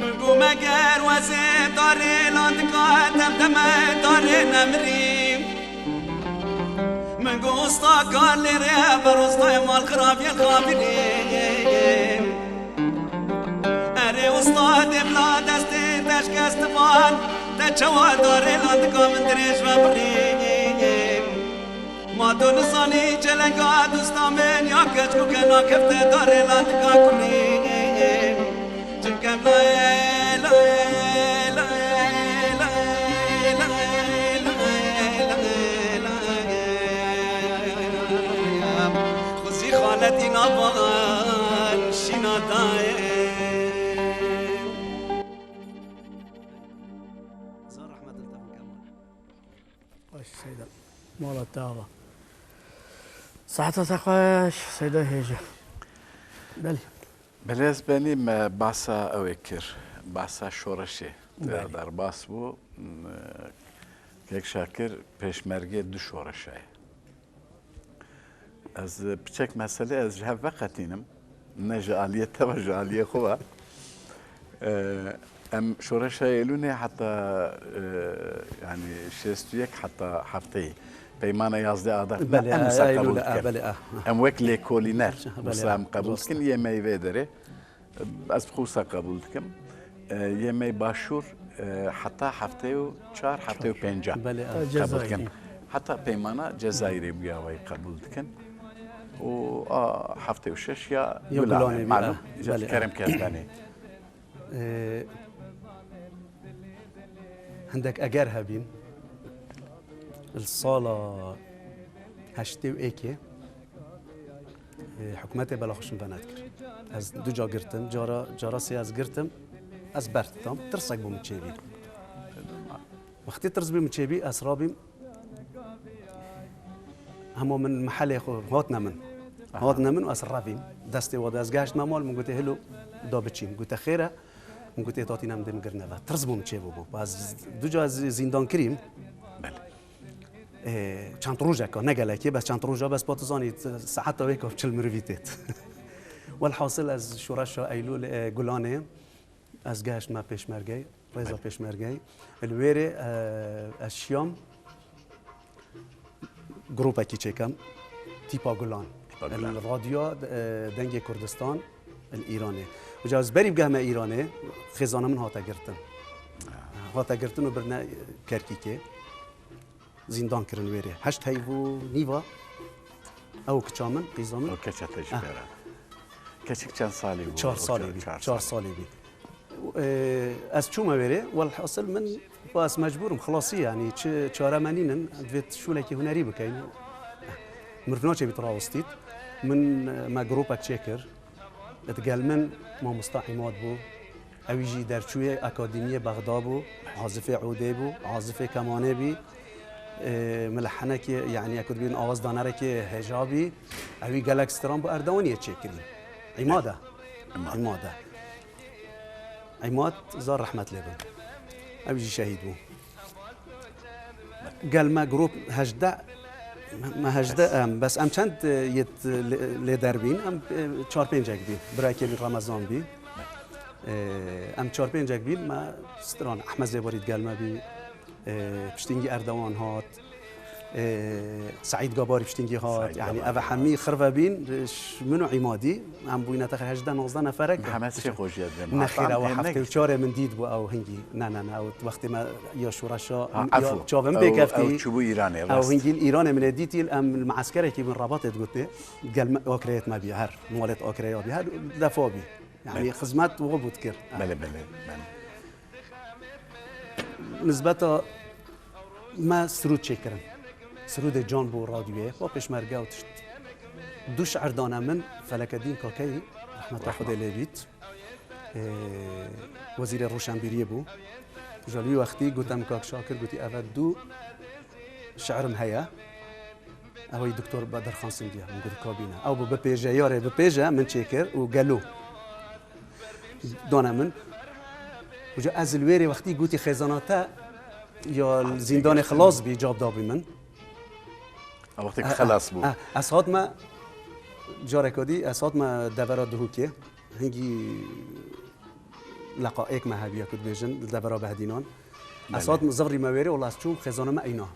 Min got, meger wezê darê landika, dem deme darê nemirî. Min got, usta kar lêrê, ber ustayê mal xirabiyên xabirî. Erê usta dê bila destê te şikestivan, te çawa darê landika min dirêj ve birî. Ma tu nizanî çelenga dosta min ya keç ku kena kefte darê landika kurî. Çimkem layê, layê, layê, layê, layê, layê, layê, layê. Xwezî xaletî navan şîna dayê. Zor rehmet li te bin Kemal. Baş Seyda. Mala te ava. Saeta te xweş, Seyda hêja. Belê. Belê, ez benî me basa ew ê kir. Basa şoreşê. Belê. Derbas bû. M-, Kek Şakir pêşmergê du şoreşa ye. Ez piçek mesele ez ji hev veqetînim. Ne ji aliyê te ve, ji aliyê xwe ve. Ee, em şoreşa Eylûnê heta, e, yani şêst û yek heta hefteyê. Peymana yazdeh Adar. Belê, em wisa qebûl dikin. Belê, ah. Em wek lêkolîner wisa em qebûl dikin. Yê me yê vê derê. Ez bi xwe wisa qebûl dikim. E, yê me yê başûr, e, heta heftê û çar, heftê û pênc qebûl dikin. Belê, ah. Heta peymana Cezayirê bûya wayî qebûl dikin. Û a heftê û şeş ya Gulanê, malûm, Kerem Kerdanê. E, hindek eger hebîn, li sala heştê û êkê, e, hikûmetê bela xwe ji min ve nedikir. Ez du ca girtim, cara, cara sê ez girtim, ez berditam, tirsek bû min çêbî. Wextê tirs bû min çêbî, ez rabîm, hema min mehelê xwe hatine min. Hatine min û ez revîm. Destê wa de ez gehiştime mal, min gotê, hilo, da biçîm. Gote, xêr e? Min gotê, tatîne min dê min girine ve. Tirs bû min çêbûbû. Ez du ca ez zîndan kirîm. Belê. Ê, çend rojeka, ne gelekê, bes çend roja, bes pa tu zanî, saeta wê ka çil mirivî têt. Welhasil ez şoreşa Eylûl, e, Gulanê, ez gehiştime pêşmergeyê, rêza pêşmergeyê. Li wêrê, e, ez şiyam grûpekî çêkem, Tîpa Gulan. Tîpa Gulan. Li radyoya, e, Dengê Kurdistan, li Îranê. Uca ez berî bigehme Îranê, xêzana min hate girtin. Hate girtin û birine Kerkîkê. Zîndan kirin wêrê. Heşt heyv û nîva. Ew kiça min, qîza min. Ew keça te jî pêra. Keçik çend salî bû? Çar salî bî. Çar salî bî. Ee, ez çûme wêrê. Welhasil min, ez mecbûr im. Xilasî, yanî çi çare me nînin. Divêt şûlekî hunerî bikeyn. Mirov naçê bît rawestît. Min, e, me grûpek çêkir. Digel min mamosta Îmad bû. Ewî jî derçûyê akademiyê Bexda bû, azifê odê bû, azifê kemanê bî, e, milehenekê, yanî, ek dibîn awazdanerekê hêja bî. Ewî gelek stran bi Erdewaniyê çêkirî. Îmad e. Îmad. Îmad e. Îmad zar rehmet lê bin. Ew jî şehîd bû. Gel me grûp hejdeh, me hejdeh em, bes em çend, e, yêt lê, lê derbîn, em, e, çar pêncek bîn. Birakê min Remezan bî. E, em çar pêncek bîn, me stran Ehmed Zêbarî digel me bî. E, piştîngî Erdewan hat. E, Seîd Gabarî piştîngî hat. Seîd Yanî Gabarî ev hat. Hemî xirve bîn, e, ş-, min û Îmadî. Em bûyne texir hejdeh nozde neferek. Mihemed Şêxo jî ez dibêm. Nexêr, hatan ew têne heftê û çarê min dît bû ew hingî. Ne, ne, ne, ew wextê me ya şoreşa, Ha, ya efû. Çavim Ew, pê keftî. Ew çûbû Îranê, Ew rast. Hingî li Îranê min ê dîtî, em li meeskerekî min Rebatê digotinê. Gel me, Akreyê me bî, her malêt Akreyê bî, her defa bî. Yanî Belê. Xizmet wo bû dikir. Belê, belê, belê. Nizbeta me sirûd çêkirin. Sirûdê can bû radyoyê, xwe pêşmerge û tişt. Du şiir dane min, Felekedîn Kakeyî, rehmeta Rehmet. Xwedê lê bît. Ee, wezîrê roşenbîriyê bû. Ji wî wextî gote min, Kak Şakir, gotî, eve du şiirim heye. Ew ê Doktor Bedirxan Sindiya, min got, kabîne. Ew bi, bipêje, yarê bipêje, min çêkir û gelo dane min. Uca ez li wêrê wextî gotî, xêzana te ya li zîndanê xilas bî, cab dabî min. Ew wextê Eh, xelas bû. Eh, ez hatime, careka dî, ez hatime devera Duhokê. Hingî leqayêk me hebiya ku dibêjin, li devera Behdînan. Belê. Ez hatime zivrî me wêrê, wela ez çûm, xêzana me eyna.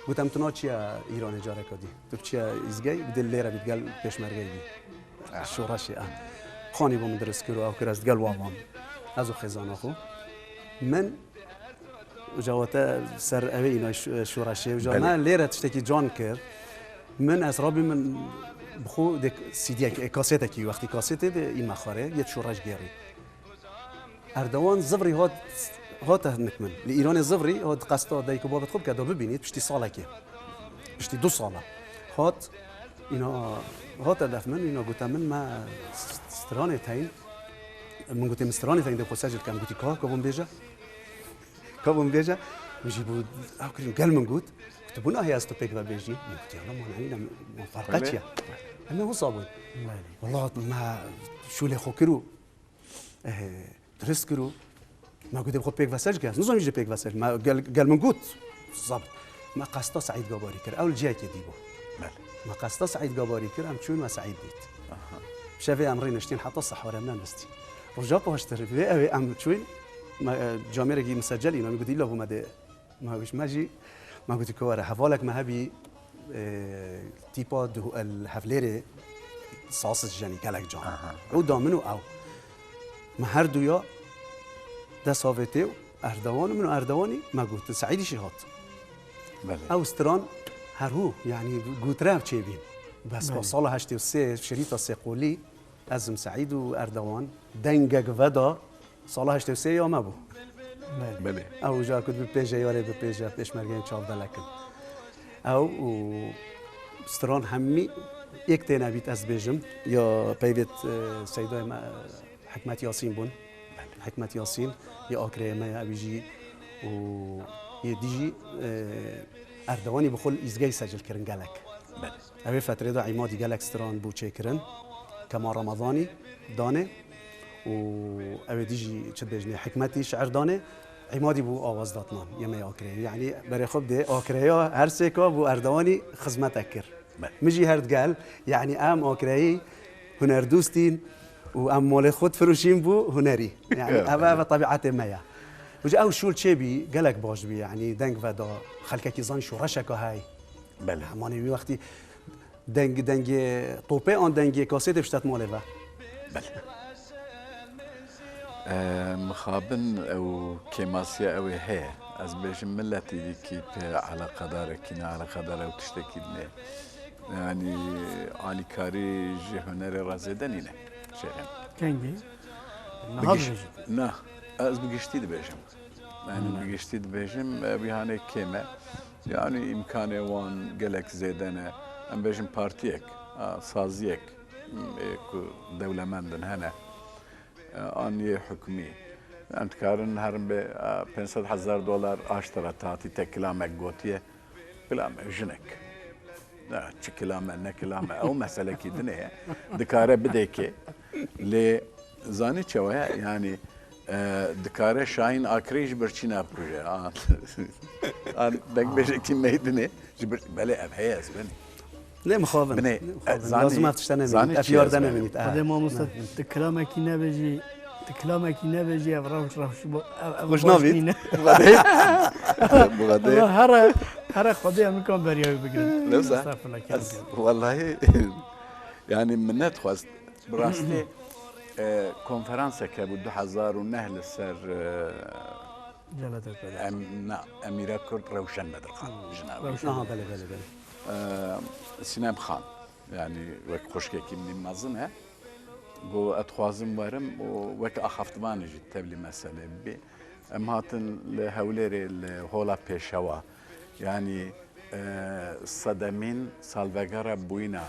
Gotem, tu naçiye Îranê careka dî. Tu biçiye îzgey, bi dil lêre bî, digel pêşmergeyê bî. Ah. Şoreşê, ah. Xanî bo min dirist kir û ew kir, ez digel wan mam. Ez û xêzana xwe. Min, uca wate ser ew ê îna şo-, şoreşê, uca Belê. Me lêre tiştekî can kir. Min ez rabî min bi xwe dê C D'yek, e, kasetekî, wextî kasetê de îme xwarê, yê şoreş gêrî. Erdewan zivrî hat, hat nik min. Li Îranê zivrî hat qesta dayik û babet xwe bike da bibînît piştî salekê. Piştî du sala. Hat, îna, hat hedef min, îna gote min, me st-, stranê teyn. Min gotê, min stranê teyn de xwe secil kem. Gotî, ka, ka bûn bêje. Ka bûn bêje. Min jî bû, ew kirin gel min got. Gote, bû nahê ez tu pêk ve bêjî. Min gotî, ana man, enî ne, man ferqe Belê. Çi ye? Em ê wisa bûn. Belê. Wela me şûlê xwe kir û Eh, dirist kir û me gotê, bi xwe pêk ve secil ke, ez nizanî jî pêk ve secil. Me gel, gel min got, zabt. Me qesta Seîd Gabarî kir. Ew li cihekê dî bû. Belê. Me qesta Seîd Gabarî kir, em çûn me Seîd dît. Aha. Şevê em rê niştîn heta sehorê em nenistî. Roja paştir, vê ew ê em çûn, me, e, camêrekî misecel îna, min gotî, îla bû me dê Ma wî me jî, me gotî ku were, hevalek me hebî, e, tîpa di, li Hevlêrê saz dijenî gelek can. Aha. Ew da min û ew. Me her duya dest avêtê û Erdewan û min û Erdewanî me gotin, Seîdî jî hat. Belê. Ew stran her hû, yanî gotire ev çêbîn. Bes Belê. Sala heştê û sê, şirîta sê qolî, ez im Seîd û Erdewan, dengek veda, Sala heştê û sê ya me bû. Belê. Ew uca ku bi pêje yarê bi pêje pêşmergeyên çavbelek in. Ew û stran hemî yek têne bît ez dibêjim. Ya peyvêt, e, Seydayê me, e, Hikmet Yasîn bûn. Belê. Hikmet Yasîn, ya Akreyê me ye, ew jî û yê dî jî, e, Erdewanî bi xwe li îzgehî secil kirin gelek. Belê. Ew ê fetrê de Îmadî gelek stran bû çêkirin. Kemal Remezanî danê û ew ê dî jî çi dibêjinê, Hikmetî şiir danê. Îmadî bû awazdatnan, yemê Akreyê. Yanî berê xwe bidê, Akreya her sêka bû Erdewanî xizmetek kir. Belê. Min jî her digel, yanî em Akreyî hunerdûstîn û em malê xwe difiroşîn bû hunerî. Yanî Evet, ev, ev evet. Tebiatê me ye. Û ji ew şûl çêbî, gelek baş bî, yanî deng veda, xelkekî zanî şoreşeka hey. Belê. Hemanê wî wextî Deng, dengê topê an dengê kasetê biştet malê ve? Belê. Eee, mixabin ew kêmasiya ew ê heye. Ez bêjim miletî dîkî pê eleqedarekî, ne eleqedar ew tiştekî dinê. Yanî alîkarî ji hunerê re zêde nîne. Şêxên. Kengî? Bi Niha giş-, dibêjim. Na, ez bi giştî dibêjim. Yanî Hmm. bi giştî dibêjim, e, bîhanê kêm e. Yanî îmkanê wan gelek zêde ne. Em bêjin partiyek, a, saziyek, m, ê ku dewlemend in hene. E, an yê hikûmî. Em dikarin herin bê, e, pênc sed hezar dolar aştira tatî te kilamek gotiye. Kilame jinek. Ne, çi kilame, ne kilame. Ew meselekî dinê ye. Dikare bidêkê. Lê zanî çawa ye? Yani, e, dikare Şahin Akrî ji birçîna bikuje. An, an dengbêjekî meydinê. Ji bir, belê ev heye ez bin. Ne mixabin. Binê, ne mixabin. Zanî, lazim ev tişte nemînît. Ev yar de nemînît. Xwedê mamoste, tu kilamekî nebêjî, tu kilamekî nebêjî, ev rewş, rewş, bu, ev, ev Xweş baş nabît. Nîne. Bu kadar. Bu kadar. Ama here, here Xwedê em nikan beriya wî bigirin. Lewsa. Estağfurullah, ez, kerem. Wallahî, yani minnet xwest. Bi rastî, e, konferansek hebû du hezar û neh li ser, e, Celadet Bedir. Em, na, Emîra Kurd Rewşen Bedirxan, Hmm. jina wî. Rewşen Aha, Bedir. Belê, belê, belê. Eee, Sînem Xan, yani wek xwişkekî min mezin e. Got, ez dixwazim werim û wek axaftivanê jî tevlî meselê bibî. Em hatin li Hewlêrê li Hola Pêşewa, yani, eee, sedemîn salvegera bûyîna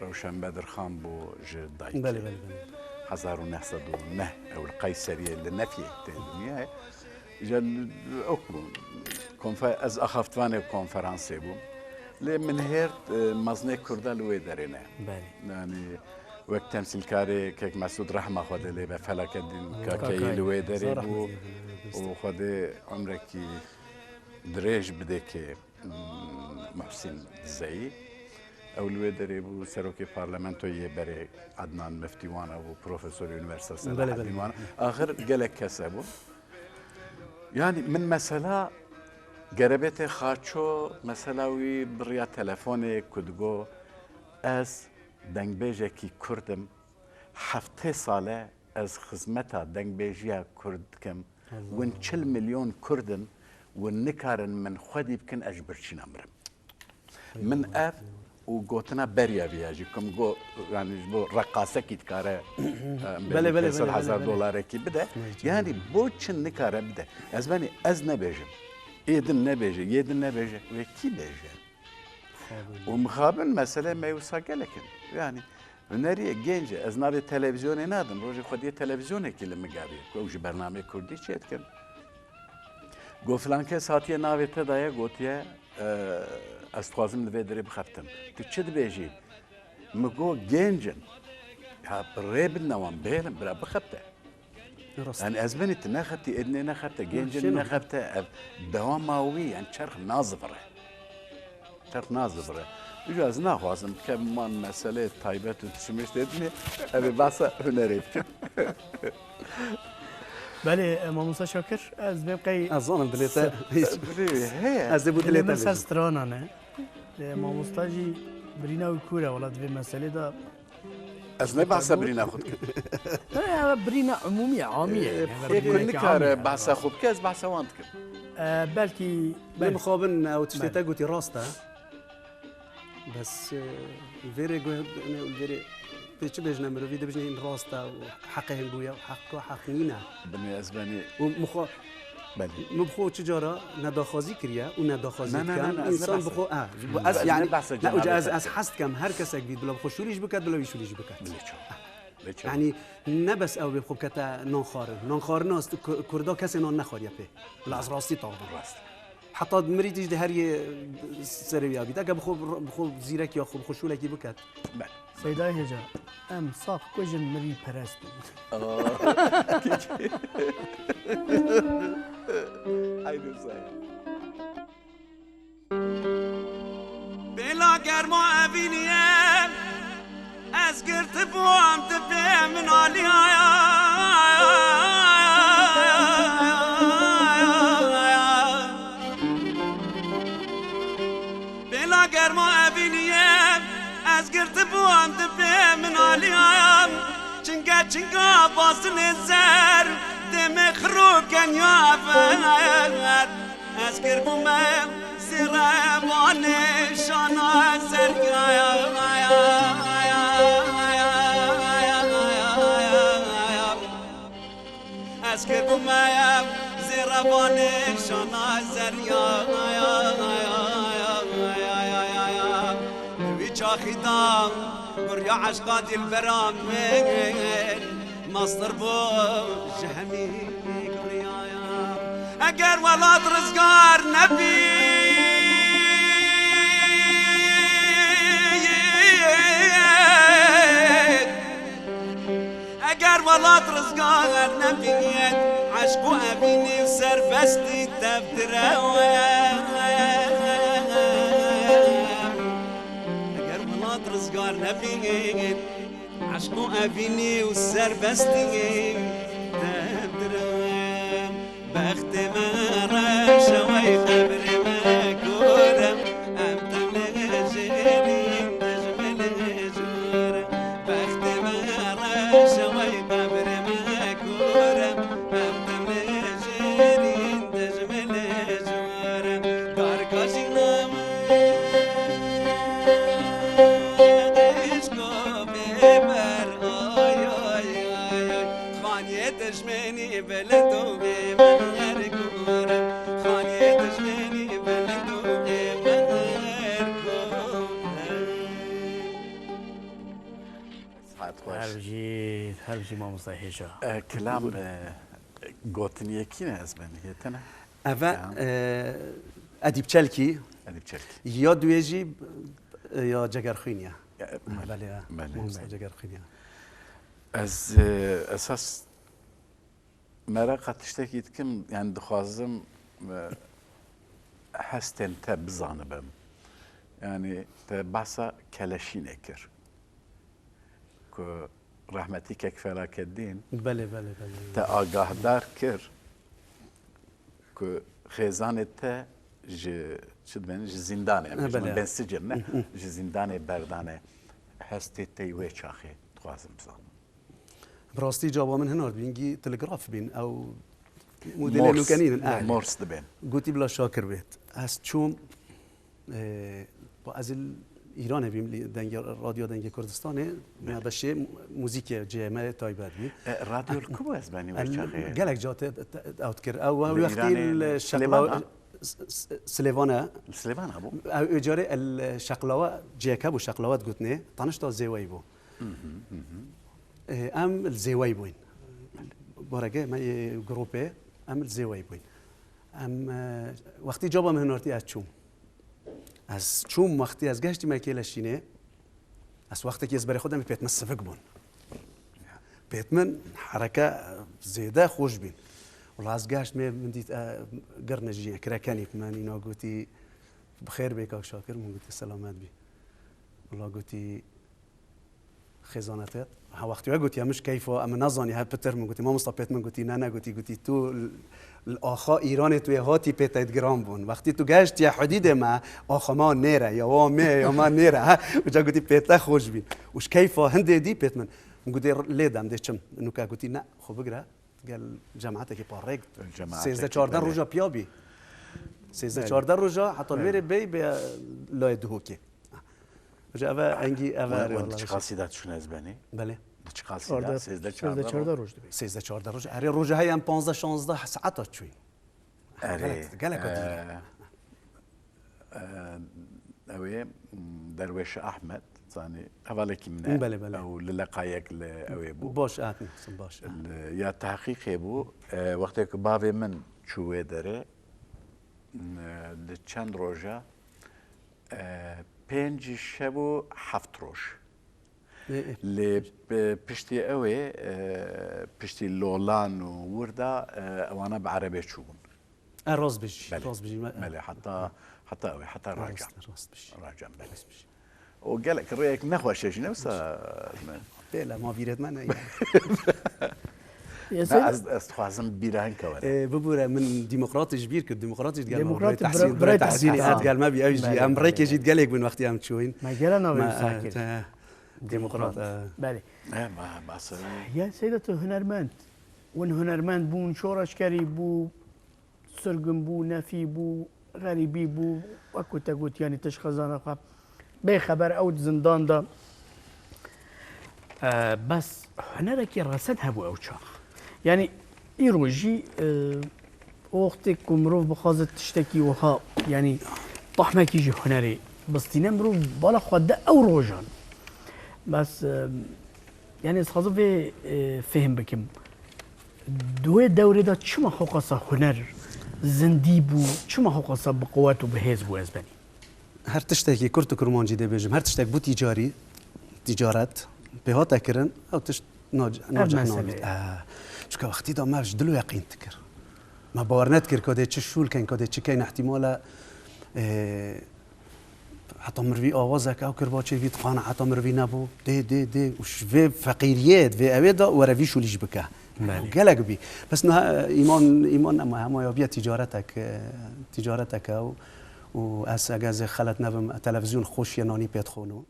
Rewşen Bedirxan bû ji dayikê. Belê, belê, belê. Hezar û neh sed û neh ew li Qeyseriyê li Nefyê tê dinyayê. Îca li, ok bû. Konfe-, ez axaftvanê konferansê bûm. Lê min hêrt, e, mezinê Kurda li wê derê ne. Belê. Yani wek temsîlkarê kek Mesûd rehma Xwedê lê be, Felakeddîn Belê. Kakeyî Kakayî. Li wê derê Zor bû rehmetî bû. Û Xwedê umrekî dirêj bidê kê. Muhsîn Dizeyî. Ew li wê derê bû, serokê parlamentoyê yê berê Adnan Miftî wana bû, profesorê Unîversîteya Belê, belê. Selahaddîn wana. Axir gelek kes hebûn. Yani min mesela gerebetê Xaço, mesela wî bi riya telefonê ku digo, ez dengbêjekî Kurd im, heftê sal e ez xizmeta dengbêjiya Kurd dikim. Allah Win Allah. Çil milyon Kurd in, win nikarin min xwedî bikin, ez ji birçîna mirim. Min ev û gotina beriya vî ya jî, ku min got, yani ji bo reqasekî dikare, e, Belê, belê, pênc sed hezar belê, belê. Dolarekî bide. Vay canına. Yani bo çi nikare bide? Ez benî ez nebêjim. Ê din nebêje, yê din nebêje. Wê kî bêje? Û mixabin mesele me wisa gelek in. Yani huneriyê genc e. Ez navê televîzyonê nadim. Rojê xwediyê televîzyonekî li min gavê. Ku ew ji bernameyê kurdî çêdikin. Got, filan kes hatiye navê te daye, gotiye, e, ez dixwazim li vê derê bixebtim. Tu çi dibêjî? Min got, genc in. Ya, bi rê bidine wan, bihêlin, bira bixebte. Rast. Yani ez benî tu nexebtî, êdinê nexebte, gencin Şêno. Nexebte, ev dewama wî, yani çerx nazivire. Çerx nazivire. Îca ez naxwazim bikevim wan meseleyê taybet û tişimêş tê dinê, ev ê behsa hunerê bikim. Belê, e, Mamosta Şakir, ez bêm qey Ez zanim dilê te se- hiç. Dilê wî heye. Ez dê bu dilê Dilê te min ser bêjim. Strana ne. E, mamosta jî birîna wî kûr e, wela di vê meselê de Ez ne behsa birîna xwe dikim. Ev birîna umûmî ye, amî ye. Ee, Yani, Ê birîna ku yekî nikare amî ye. Behsa xwe bike, ez behsa wan dikim. Ee, belkî, Lê belkî. Mixabin ew tiştê Belê. Te gotî rast e. Bes, e, vêrê guh-, ne, vêrê pê çi bêjine mirovî, dibêjine hîn rast e û heqê hîn bûye û heq, heq nîne. Binê ez benî Û mixo-, Belê. Min bi xwe çi cara nedaxwazî kiriye û nedaxwazî Ne, ne, dikem. Ne, ne, ez ne Însan bi behsa xwe, ha, Hmm. bu ez, Ez yani, ne behsa ne, uca ez, cenabê ez te hez dikem her kesek bît bila bi xwe şûlî jî biket, bila wî şûlî jî biket. Lê çawa? Lê çawa? Yani, ne bes ew bê bi xwe bikete nan xwarin. Nan xwarin nas, Ku-, Kurda kesê nan nexwariye pê. Bila ez rastî taw bim. Rast. Heta mirî tî jî di her yê serê wî ya bît. Eke bi xwe, bi xwe zîrek ya xwe, bi xwe şûlekî biket. Belê. Seyda Hêja, em saf kujin mirî perest in. Aa, kek. Haydi say. Bêla germa evîniye, ez girtibûm dibê min aliyaya. Bêla germa evîniye, ez girtibûm dibê min aliyam. Çinge çinga bazinê zer, demê xirû kenya ver. Ez kirbûme zêre vanê şana zergaya. Ez kirbûme zêrevanê şana zerya. Wî çaxî da guriya eşqa dilbera min, mastir bû ji hemî. Eger welat rizgar nebî, eger welat rizgar nebî, eşq û evînî û serbestî tev direwe. Eger welat rizgar nebî, eşq û evînî û serbestî tev direwe. Bextê me reş e wey qebrê me kor e, em temlê jêrîn dijminê jor e. Bextê me reş e wey qebrê me kor e, em temlê jêrîn dijminê jor e. Darka jîna me eşko bê ber, ay, ay, ay, ay. Xaniyê dijminî bilind û bê merg û re. Xaniyê dijminî bilind û bê merg û re. Saet xweş. Her bijî, her bijî mamosta hêja. E, kilam, e, gotiniyekî ne ez benî, yetene? Eve, Ya. e, Edîb Çelkî. Edîb Çelkî. Ya duê jî, e, ya Cegerxwîn ya. Ya, e, Belê, ya. Belê. Mamosta Cegerxwîn ya. Ez, e, esas mereqa tiştekî dikim, yani dixwazim, e, hestên te bizanibim. Yani te behsa Keleşînê kir. Ku rehmetî kek Felakeddîn Belê, belê, belê. te agahdar kir ku xêzanê te ji, çi dibên, ji zîndanê, em Ha, bêjin, belê. bên sicin, ne? Hı, hı. Ji zîndanê berdane. Hestê te wê çaxê dixwazim bizanim. Bi rastî caba min hinar bîn, gî telegraf bîn, ew modêlê Morse. nûkenîn in. Belê. Morse dibên. Gotî bila Şakir bêt. Ez çûm, e, ez li Îranê bîm, li dengê, Radyo Dengê Kurdistanê, Belê. me beşê muzîkê cê me taybet bî. E, radyo li ku bû ez benî wê El-, çaxê? gelek ca te, te, ew dikir. Ew, ew Li wextî Îranê, li li Şeqla-, Silêvana? S-, S-, Silêvana bû? Ew, ew carê el Şeqlawa, cêke bû, Şeqlawa digotinê. Tanişta Zêweyî bû. Hı hı, hı hı. Ê, em li Zêweyî bûyn. Barege me yê grûpê, em li Zêweyî bûyn. Em, e, wextî caba min hinartî ez çûm. Ez çûm, wextî ez geştî me Kêleşînê, ez wextekî ez berê xwe demî pêt min sivik bûn. Pêt min hereke, e, zêde xweş bîn. Wela ez geşt me min dît, e, girne jî, kirekenî min, îna gotî, "Bi xêr bê kak Şakir?" Min gotî, "Selamet bî." Wela gotî, Xêzanete. Ha, wextî we gotiye, min ji keyfa, em nazanî, he pitir min gotî, mamosta pêt min gotî, ne, ne gotî, gotî, tu l-, l-, axa Îranê tu yê hatî pê te giran bûn. Wextî tu geştiye hudîdê me, axa ma nêre, ya wa me, ya ma nêre, he. Uca gotî, pê te xweş bî. Û ji keyfa hindê dî pêt min. Min gotî, lê dem dê çim. Nuke gotî, ne, xwe bigire. Gel cemaetekî parrek, Cemaetekî sêzdeh çardeh belê. roja piya bî. Sêzdeh Belê. çardeh roja heta Belê. wêrê bey bê layê Duhokê. Hoca eve engî eve Wen, erê wen wala. Di çiqasî de çûn ez benî? Belê. Di çiqasî de? Çardeh, Sêzdeh sêzdeh çardeh çardeh roj. roj dibê. Sêzdeh çardeh roj. Erê roja heye em panzdeh şanzdeh saeta çûyîn. Erê, Gelek, gelek e, dî. Ew ê, m, Derwêş Ahmed, zanî, hevalekî min e. Belê, belê. Ew li leqayek li ew ê bû. Baş, hat, Muhsin, baş, ha. Li, ya tehqîqê bû. E, wextê ku bavê min çû wê derê, m, e, di çend roja, e, pênc şev û heft roj. Ê, ê. Lê p-, piştî ew ê, e, piştî lolan û wirda, e, ewana bi erebê çûbûn. E, rast bijî, Belê. rast bijî. Me, Belê, heta, heta ew ê, heta Racan. Rast, rast bijî. Racan, belê. Rast bijî. O gelek rêyek nexweş e jî, ne wisa me. Bêle, ma vîret me neyne. Ya Ne, sen ez, ez dixwazim bîra hinke were. E, bibûre, min demokratî ji bîr kir, demokratî digel me. Demokratî Birayê Tehsîn, bira-, Birayê Birayê Tehsînî Tehsînî. et gel me bî, ew jî. Belê, Em belê, rêkê jî belê. gelek bûn wextî em çûyîn. Me gela navê Me, wisa e, kir. te-, Demokrat. Demokrat, e. Belê. E, ma, ma se- Ya Seyda, tu hunermend. Win hunermend bûn, şoreşgerî bû, sirgin bû, nefî bû, xerîbî bû, wek ku te got, yanî tu ji xezana xwe bêxeber, ew di zindan de. E, bes hunerekî reset hebû ew çax. Yanî îro jî, e, wextê ku mirov bixwaze tiştekî wiha, yanî tahmekî ji hunerê bistîne, mirov bala xwe de ew rojan. Bes, e, yanî ez dixwazim vê, e, fêhm bikim. Di wê dewrê de çima xwe qasa huner zindî bû, çima hewqasa bi quwet û bi hêz bû ez benî? Her tiştekî kurt û kurmancî dê bêjim, her tiştek bû tîcarî, tîcaret, pê hate kirin, ew tişt nac-, Ev nacih mesele nabît. ye. Eh, çunke wextî da me ji dil û yeqîn dikir. Me bawer nedikir ka dê çi şûl keyn, ka dê çi keyn, ihtimale, eh, heta mirivî awazek ew kir ba çêbît, qana heta mirivî nebû. Dê, dê, dê. Û ji vê feqîriyê, vê ewê de were vî şûlî jî bike. Belê. Û gelek bî. Bes niha, îman, îman nema, hema ya biya tîcaretek, e, tîcaretek e û, û ez, eger ez ê xelet nebim, televîzyon xweşiye nanî pê dixwin û,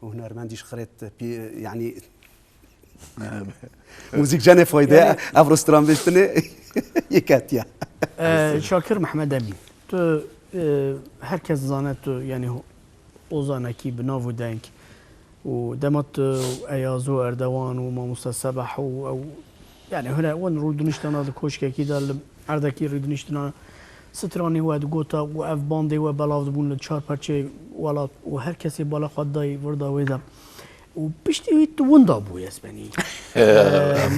û hunermendî ji xirêt pî-, yanî Muzîk cenê fayde, Yanî ev rostran bêjtinê yeketiye. Ee, Şakir Mehmed Emîn, tu, e, herkes zane tu, yani, ozanekî bi nav û deng û dema tu Eyaz û Erdewan û Mamoste Sebah û ew, yani, hune wan rûdiniştana di koşkekî de li erdekî rûdiniştina stranê we digota û ev bandê we belav dibûn li çar perçeyê welat û her kesê bala xwe dayî virda wê de. Û piştî wî tu winda bûyî, ez benî.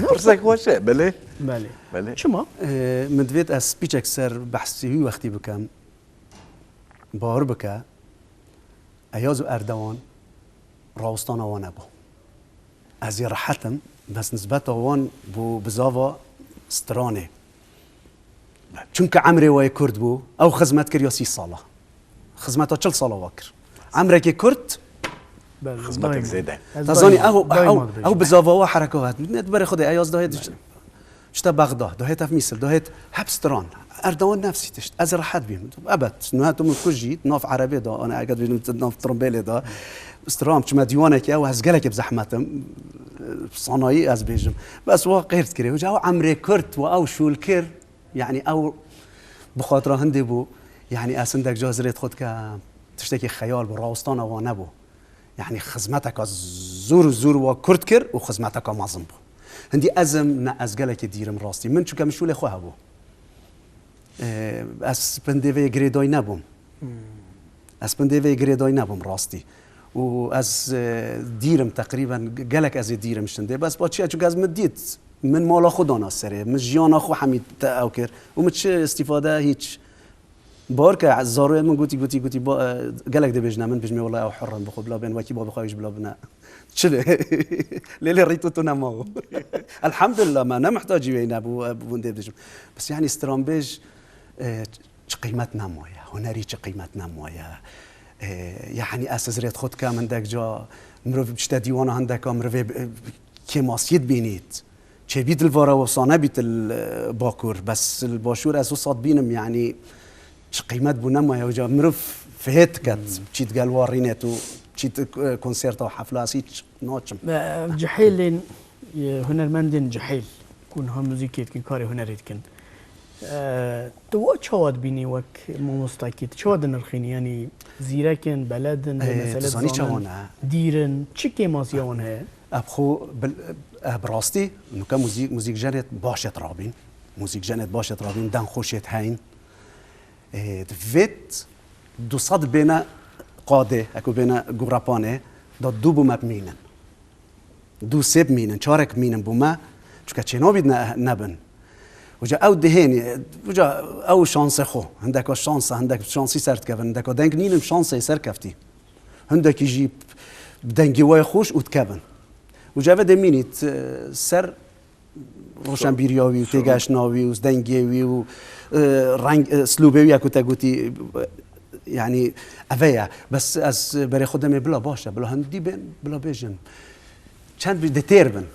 Pirsek xweş e, belê. Belê. Belê. Çima? Ee, min divêt ez spîçek ser behsê wî wextî bikem. Bawer bike, Eyaz û Erdewan rawestana wan nebû. Ez ê rehet im, bes nisbeta wan bû bizava stranê. Çunke emrê we yê kurt bû, ew xizmet kiriya sî sala. Xizmeta çil sala we kir. Emrekê kurt, Belê, Xizmetek daima. zêde. Ez Te zanî, daima, ew, daima ew, dibêjim. ew bizava we hereka hat. Ne berê Xwedê, Eyaz dahêt, işte Bexda, dahêt ev mîsil, dahêt hep stran. Erdewan nefsî tişt. Ez rehet bîm. Ebet, nuha tu min kujî, nav erebê da, ana eger dibêjim, nav trombêlê da. Stran, çima dîwanekê ew, ez gelekê bi zehmet im. Sanayî ez bêjim. Bes wa qêrt kirê. Hoca, ew emrê kurt, wa ew şûl kir. Yani ew bi xatira hindê bû. Yani ez hindek ca zirêt xwe dike tiştekî xeyal bû, rawestana wan nebû. Yani xizmeteka zûr û zûr wa kurt kir û xizmeteka mezin bû. Hindî ez im, ne ez gelekî dîrim rastî. Min çunke min şûlê xwe hebû. Ee, ez spindê vê girêdayî nebûm. Hmm. Ez spindê vê girêdayî nebûm rastî. Û ez, e, dîrim teqrîben, gelek ez ê dîrim şindê. Bes ba çi ye? Çunke ez min dît. Min mala xwe dana serê. Min jiyana xwe hemî te ew kir. Û min çi îstîfade? Hîç. Bawer ke, zaroyê min gotî, gotî, gotî, ba, e, gelek dibêjine min, bijimê wela ew hurr in, bi xwe bila bên, wekî babê xwe ew jî bila bine. Çi lê? Lê lê rît û tu nemawo. Elhamdulillah, me ne mihtacî wê nebû, e, bi windê bijim. Bes yani stranbêj, e, çi qîmet nemaye, hunerî çi qîmet nemaye. E, yani ez zirêt xwe dikem, hindek ca mirov biçite dîwana hindeka mirov ê, e, kêmasiyê dibînît. Çêbît li vara wisa nebît li, e, Bakur, bes li Başûr ez wisa dibînim, yani çi qîmet bû nemaye, ca mirov fihêt diket, Hmm. çît gel wa rînet û çît, e, konserta û hefla ez hîç naçim. E, cihêlên, e, hunermendên cihêl ku niha muzîkê dikin, karê hunerê dikin. E, tu wa çawa dibînî wek mamostakî? Tu çawa dinirxînî? Yanî zîrek in, beled in, vê E, tu meselê zanî dizanin, çawa ne? dîr in, çi kêmasiya wan heye? Ev xwe bil-, e, bi rastî, nuke muzîk, muzîkjenêt baş êt rabîn. Muzîkjenêt baş êt rabîn, deng xweş êt heyn. E, divêt du sed bêne qadê, eko bêne gorepanê, da du bû me bimînin. Du sê bimînin, çarek bimînin bû me, çunke çênabît ne, nebin. Uca ew dihênî, uca ew şansê xwe, hindeka şansa, hindek şansî ser dikevin, hindeka deng nînin şansê ser keftî. Hindekî jî dengê we xweş û dikevin. Uca ve de mînît, e, ser roşenbîriya wî û têgehiştina wî û dengê wî û, e, reng, e, slûbê wî ya ku te gotî, e, yanî eve ye. Bes ez berê xwe demê bila baş e, bila hindî bên, bila bêjin. Çend bi-, dê têr bin.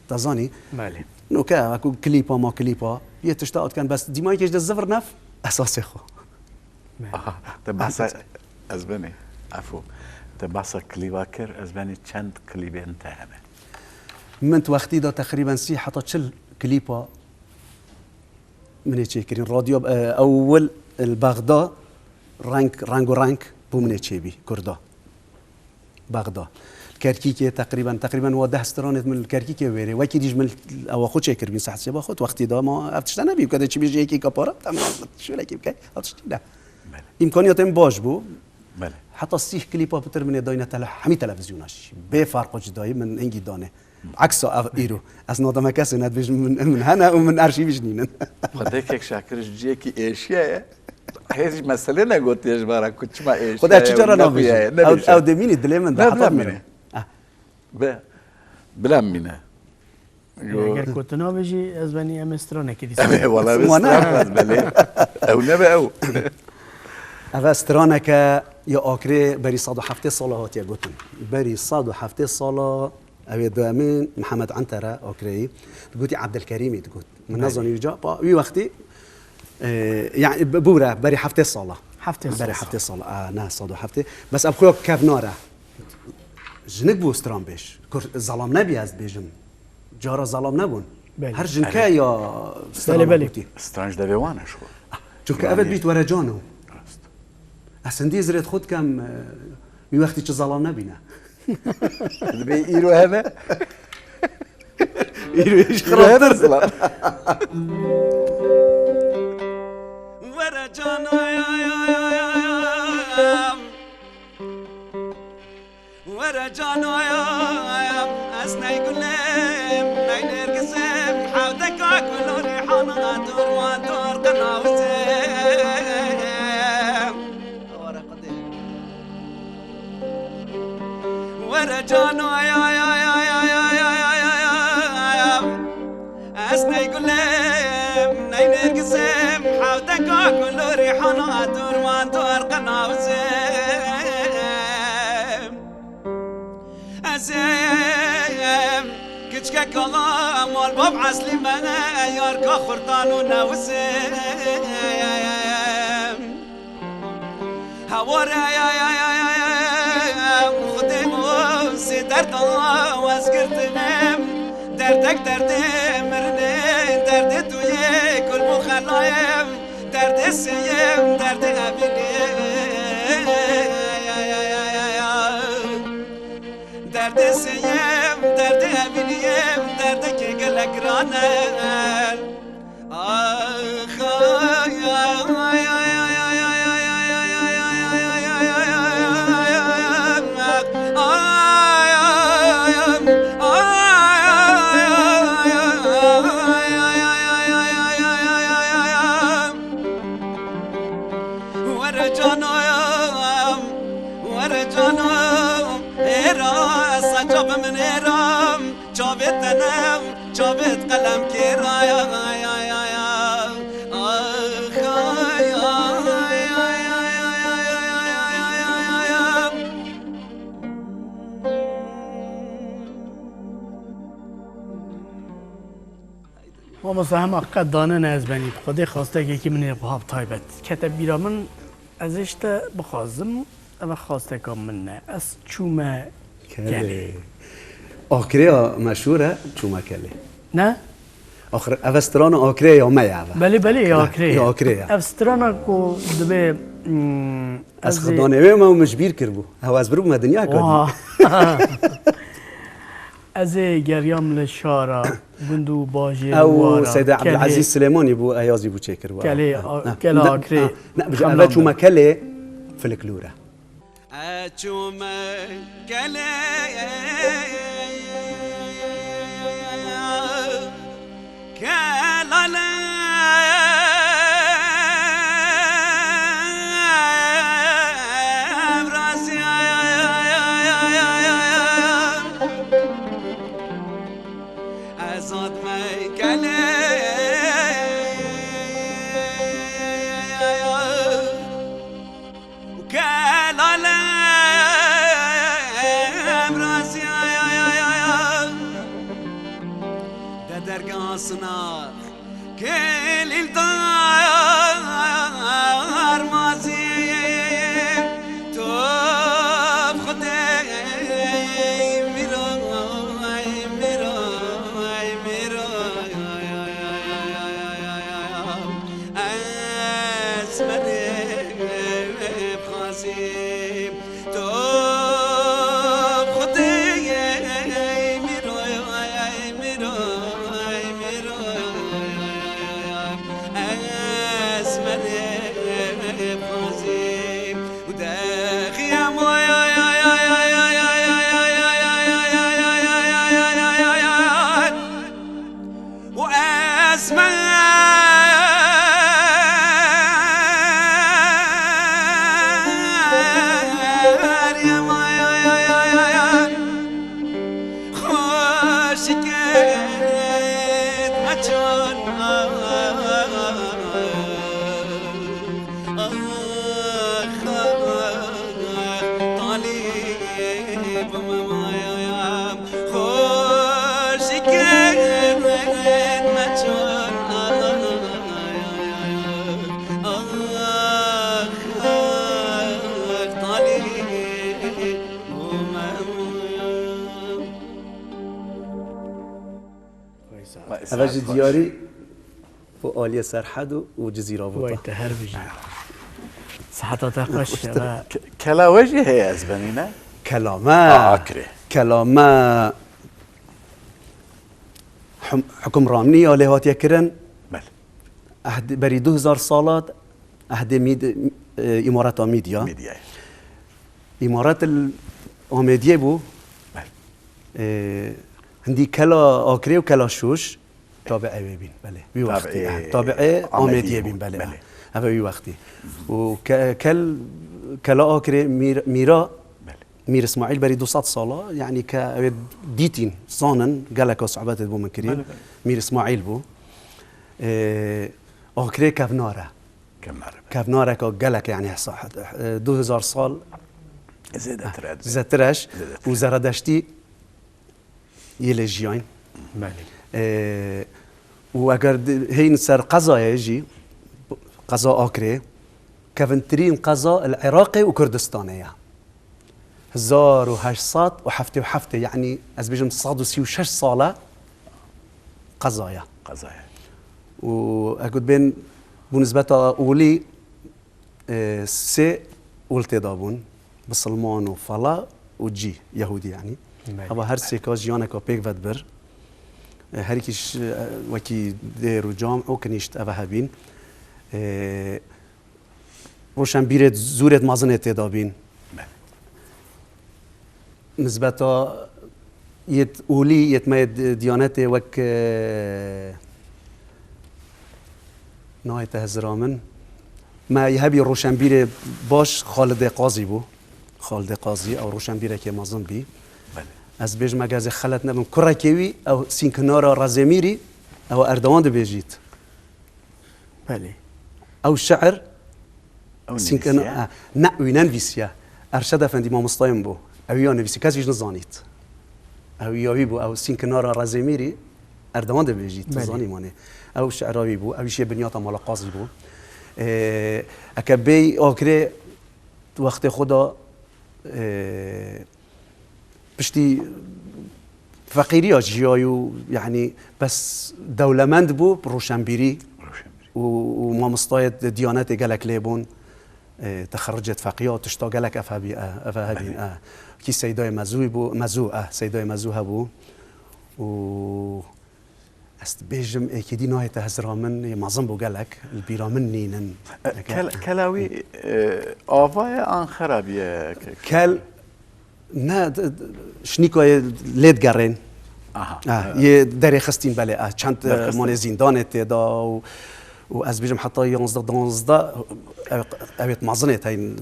Te zanî? Belê. Noke, wekû klîpa ma klîpa. Yê tişta dikin, bes dîmayekê ji de zivir nef esasê xwe. Belê. Aha, te behsa, ez benê, efû. Te behsa klîba kir, ez benê çend klîbên te hene? Min tu wextî de teqrîben sî heta çil klîpa min ê çêkirîn. Radyo, e, ewil li Bexda reng, reng û reng bû min ê çêbî, Kurda. Bexda. Li Kerkîkê teqrîben, teqrîben wa deh stranêt min li Kerkîkê wêrê. Wekî dî ji min ewa xwe çêkiribîn, saet sêba xwe, wextî da ma ev tişte nebî, ke de çi bêjî yekî ka para, em şûlekî bike, ev tiştî ne. Belê. Îmkaniyatên baş bû. Belê. Heta sîh klîpa pitir min ê dayne tele-, hemî televizyona jî. Bê ferq û cudayî min hingî danê. Eksa ev îro. Ez nademe kesê ne dibêjim min, min hene û min her şî bijnînin. Xwedê kek Şakir ji ciyekî êşiye ye. Hêz jî meselê negotiye ji bara ku çima êşiye Xwedê ye çi û cara nexuye nabêjim. ye, Ew, nebêje. ew dê mînî dilê min de Ne, heta ne bimîne. mîne. Ah. Be, bila mîne. Yo. Eger ku tu nabêjî, ez benî em ê stranekê dîsa. Ebe, wala be Wana. stran ez belê. Ew nebe ew. Eve straneke ya Akrê berî sed û heftê sala hatiye gotin. Berî sed û heftê sala ew ê duyemîn Mihemed Entere Akreyî. Digotî Ebdilkerîmî digot. Min Belê. nezanî wî ca. Pa, wî wextî, e, yani, bi-, bûre, berî heftê sala. Heftê Berî sala. heftê sala. A, ne, sed û heftê. Bes ev xwe kevnar e. Jinik bû stranbêj. Kur zelam nebî ez dibêjim. Cara zelam nebûn. Belê. Her jinke Belê. ya Belê, stran belê. gotî. Stran ji devê wan e ji xwe. Çunke Stran evet ye. bît were cano. Rast. Ez hindî zirêt xwe dikem, e, wî wextî çi zelam nebîne. Dibê îro hebe. Îro îş Îro hebe xirabtir. zelam. Were cano ya, ya, ya, ya, ya, ya. Were cano ya, ez ney gulê, ney nêrgizê, hewdeka gul û rîhana, dorma dor qinawizê. Were cano ya, ya, ya, ya, ya, ya, ya, ya. Ez ney gulê, ney nêrgizê, hewdeka gul û rîhana, dorma dor qinawizê. Ez ê kiçkek ala, mal bab eslî me, yarka xurtan û newizê. Haware ya, ya, ya, ya, ya, Xwedê min sê derda ez girtine. Derdek derdê mirinê, derdê tu yê kul bû xelayê. Derdê sêyê, derdê evînê. Ya, ya, ya, ya, ya. Derdê sêyê, derdê evînê, derdekê gelek giran e. Were cano ya, were cano, êra, saça bi min êra. Çavê te ne, çavê te qelem kêra ya, ya, ya, ya. Ax, ay, ay, ay. Mamosta hema qet danene ez benî. Xwedê xastekekî min ê wiha bi taybet kete bîra min. Ez ê ji te bixwazim, eve xasteka min e. Ez çûme Kelê. Kelê. Akrê ya meşhûr e, çûme Kelê. Ne? Axir eve strana Akrê ya me ye eve. Belê, belê, ya Akrê. Ya Akrê ya. Ev strana ku dibê, mm, Ez ez ê xidanê wê me û min ji bîr kiribû. Hewa ez biribûme dinya kanî. Oha. Ez ê geriyam li şara, gund û bajêr Ew wara, Seyda Kelê. Ebdulezîz Silêmanî bû, Eyazî bû çêkiribû. Kelê, Ha, a, ha. Kela Ne, Akrê, ha, ne, bijî, Xemlan eve çûme be. Kelê, filiklor e. Ez çûme Kelê, Kela le. Ez hatme Kelê. Kela le, em razî, de derga sinar, kelîl dar mazî, tu bi Xwedê mîro, mîro, mîro. Ez merê bixwazim, tu bi Xwedê mîro, mîro, mîro. Ve ji diyarî û aliyê Serhed û, û Cizîra Vota. Vay te her bijî. Siheta te xweş. Ke-, kela we jî heye ez benî ne? Kela me. Aa, Akrê. Kela me hum-, hukimranî ya lê hatiye kirin. Belê. Ehdê, berî du hezar salat ehdê Mîd-, e, Îmareta Mîdya. Mîdyayê. Îmaret il Amêdiyê bû. Belê. E, hindî kela Akrê û kela Şûş tabi'ê wê bîn, belê. Wî wextî, Tabi'ê e, tabi'ê Amêdiyê Amêdiyê bû, bûn, belê. Belê. Ev e wî wextî. Û ke-, kel-, kela Akrê Mîr-, Mîra, Belê. Mîr Îsmaîl berî du sed sala, yanî ke ew ê dîtîn, zanin, geleka sohbetê bo min kirîn. Belê, belê. Mîr Îsmaîl bû. E, Akrê kevnar e. Kevnar e. Kevnareka gelek, yanî hesa-, e, du hezar sal Zêdetir e. Zêdetir e. Zêdetir. Û Zeredeştî yê lê jiyayîn. Belê. E, û eger di-, heyîn ser qezayê jî, qeza Akrê, kevintirîn qeza li Iraqê û Kurdistanê ye. Hezar û heşt sed û heftê û heft, yanî ez bêjim sed û sî û şeş sal e qeza ye. Qeza ye. Û egot bên bû nisbeta olî, e, sê ol tê de bûn. Bisilman û fela û cî, Yehûdî yanî. Belê. Heva her sêka jiyaneka pêk vedibir. E, her yekîş, e, wekî dêr û cam û kinîşt eve hebîn. E, Roşenbîrê zûrê mezin ê tê de bîn. Belê. Nisbeta yêt olî, yêt me yê di-, Diyanetê wek, e, nayê te hizira min. Me yê hebî roşenbîrê baş Xalidê Qazî bû. Xalidê Qazî, ew roşenbîrekê mezin bî. Belê. Ez bêjim, eger ez ê xelet nebim, kurekê wî, ew Sînkinara Rezemîrî, ew Erdewan dibêjît. Belê. Ew şiir Ew Sînkin-, nivîsiye? E, ne, wî nenivîsiye. Erşed Efendî mamostayê min bû. Ew ya nivîsî, kes jî nizanît. Ew ya wî bû, ew Sînkinara Rezemîrî Erdewan dibêjît, Belê. Zanî manê. Ew şiira wî bû, ew jî yê binyata Mala Qazî bû. E, eke bêy Akrê wextê xwe da, e, Piştî feqîriya jiyayî û, yanî, bes dewlemend bû, roşenbîrî Roşenbîrî. Û, û mamostayê di Diyanetê gelek lê bûn. E, texerrucê feqiya û tişta gelek ev hebî, e, ev hebîn, Belê. E. Kî Seydayê Mezû bû, Mezû, e, Seydayê Mezû hebû. Û ez dibêjim, êkî dî nayê te hizira min, yê mezin bû gelek, li bîra min nînin. E, Eke- kel-, kela wî, e, ava ye an xerab ye? Ke-, Kel, Ne, d-, d-, şinîka yê lê digerên. Aha, Ha, evet. Yê derê xistîn belê. Ah, çend, Derxistin. Eh, manê zîndanê tê da û, û ez bêjim heta yanzdeh danzdeh, ew, ew yêt mezin ê teyn,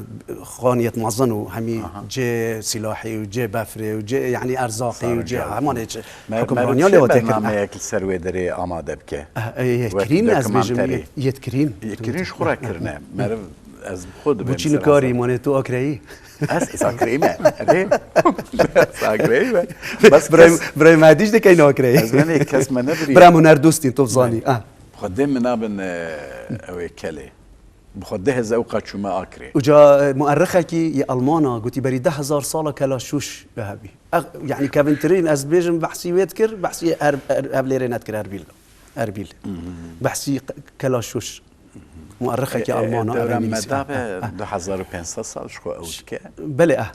xan yêt mezin û hemî Aha. cê silahî û cê befrê û cê, yanî erzaqî û cê Sarinca. Hemanê çi. Me-, hukimraniya meriv lê çi hate kirine. Bernameyek li ser wê derê amade bike. Eh, eh, yêt Wek kirîn ez bêjim, dokumenterî. Yêt, yêt kirîn. Yêt kirîn ji xwe re kirine. Meriv ez bi xwe dibêm Buçî ser nikarî, Hasan. Manê tu akreyî. Ez, ez akreyî me. Erê. Ez akreyî me. Bes Birayê, kes birayê me dîş de keyna akreyî. Ez ne kes me nebirî. Bira hunerdostîn, tu zanî. Ah. Xwedê min nabin, e, ew ê kelê. Bi xwedê ez ew qeçûme akrê. Uca, e, muerrixekî yê Almana gotî berî deh hezar sala kela Şûş hebî. Ex-, yanî kevintirîn ez dibêjim behsî wê dikir, behsî er-, er-, Hevlêrê nedikir, Erbîl. Erbîl. Behsî ke-, kela Şûş. Muerrixekî Almana, ew ê nivîsî. Dewra me dabe, du hezar û pênc sed sal ji xwe ew dike. Belê, eh.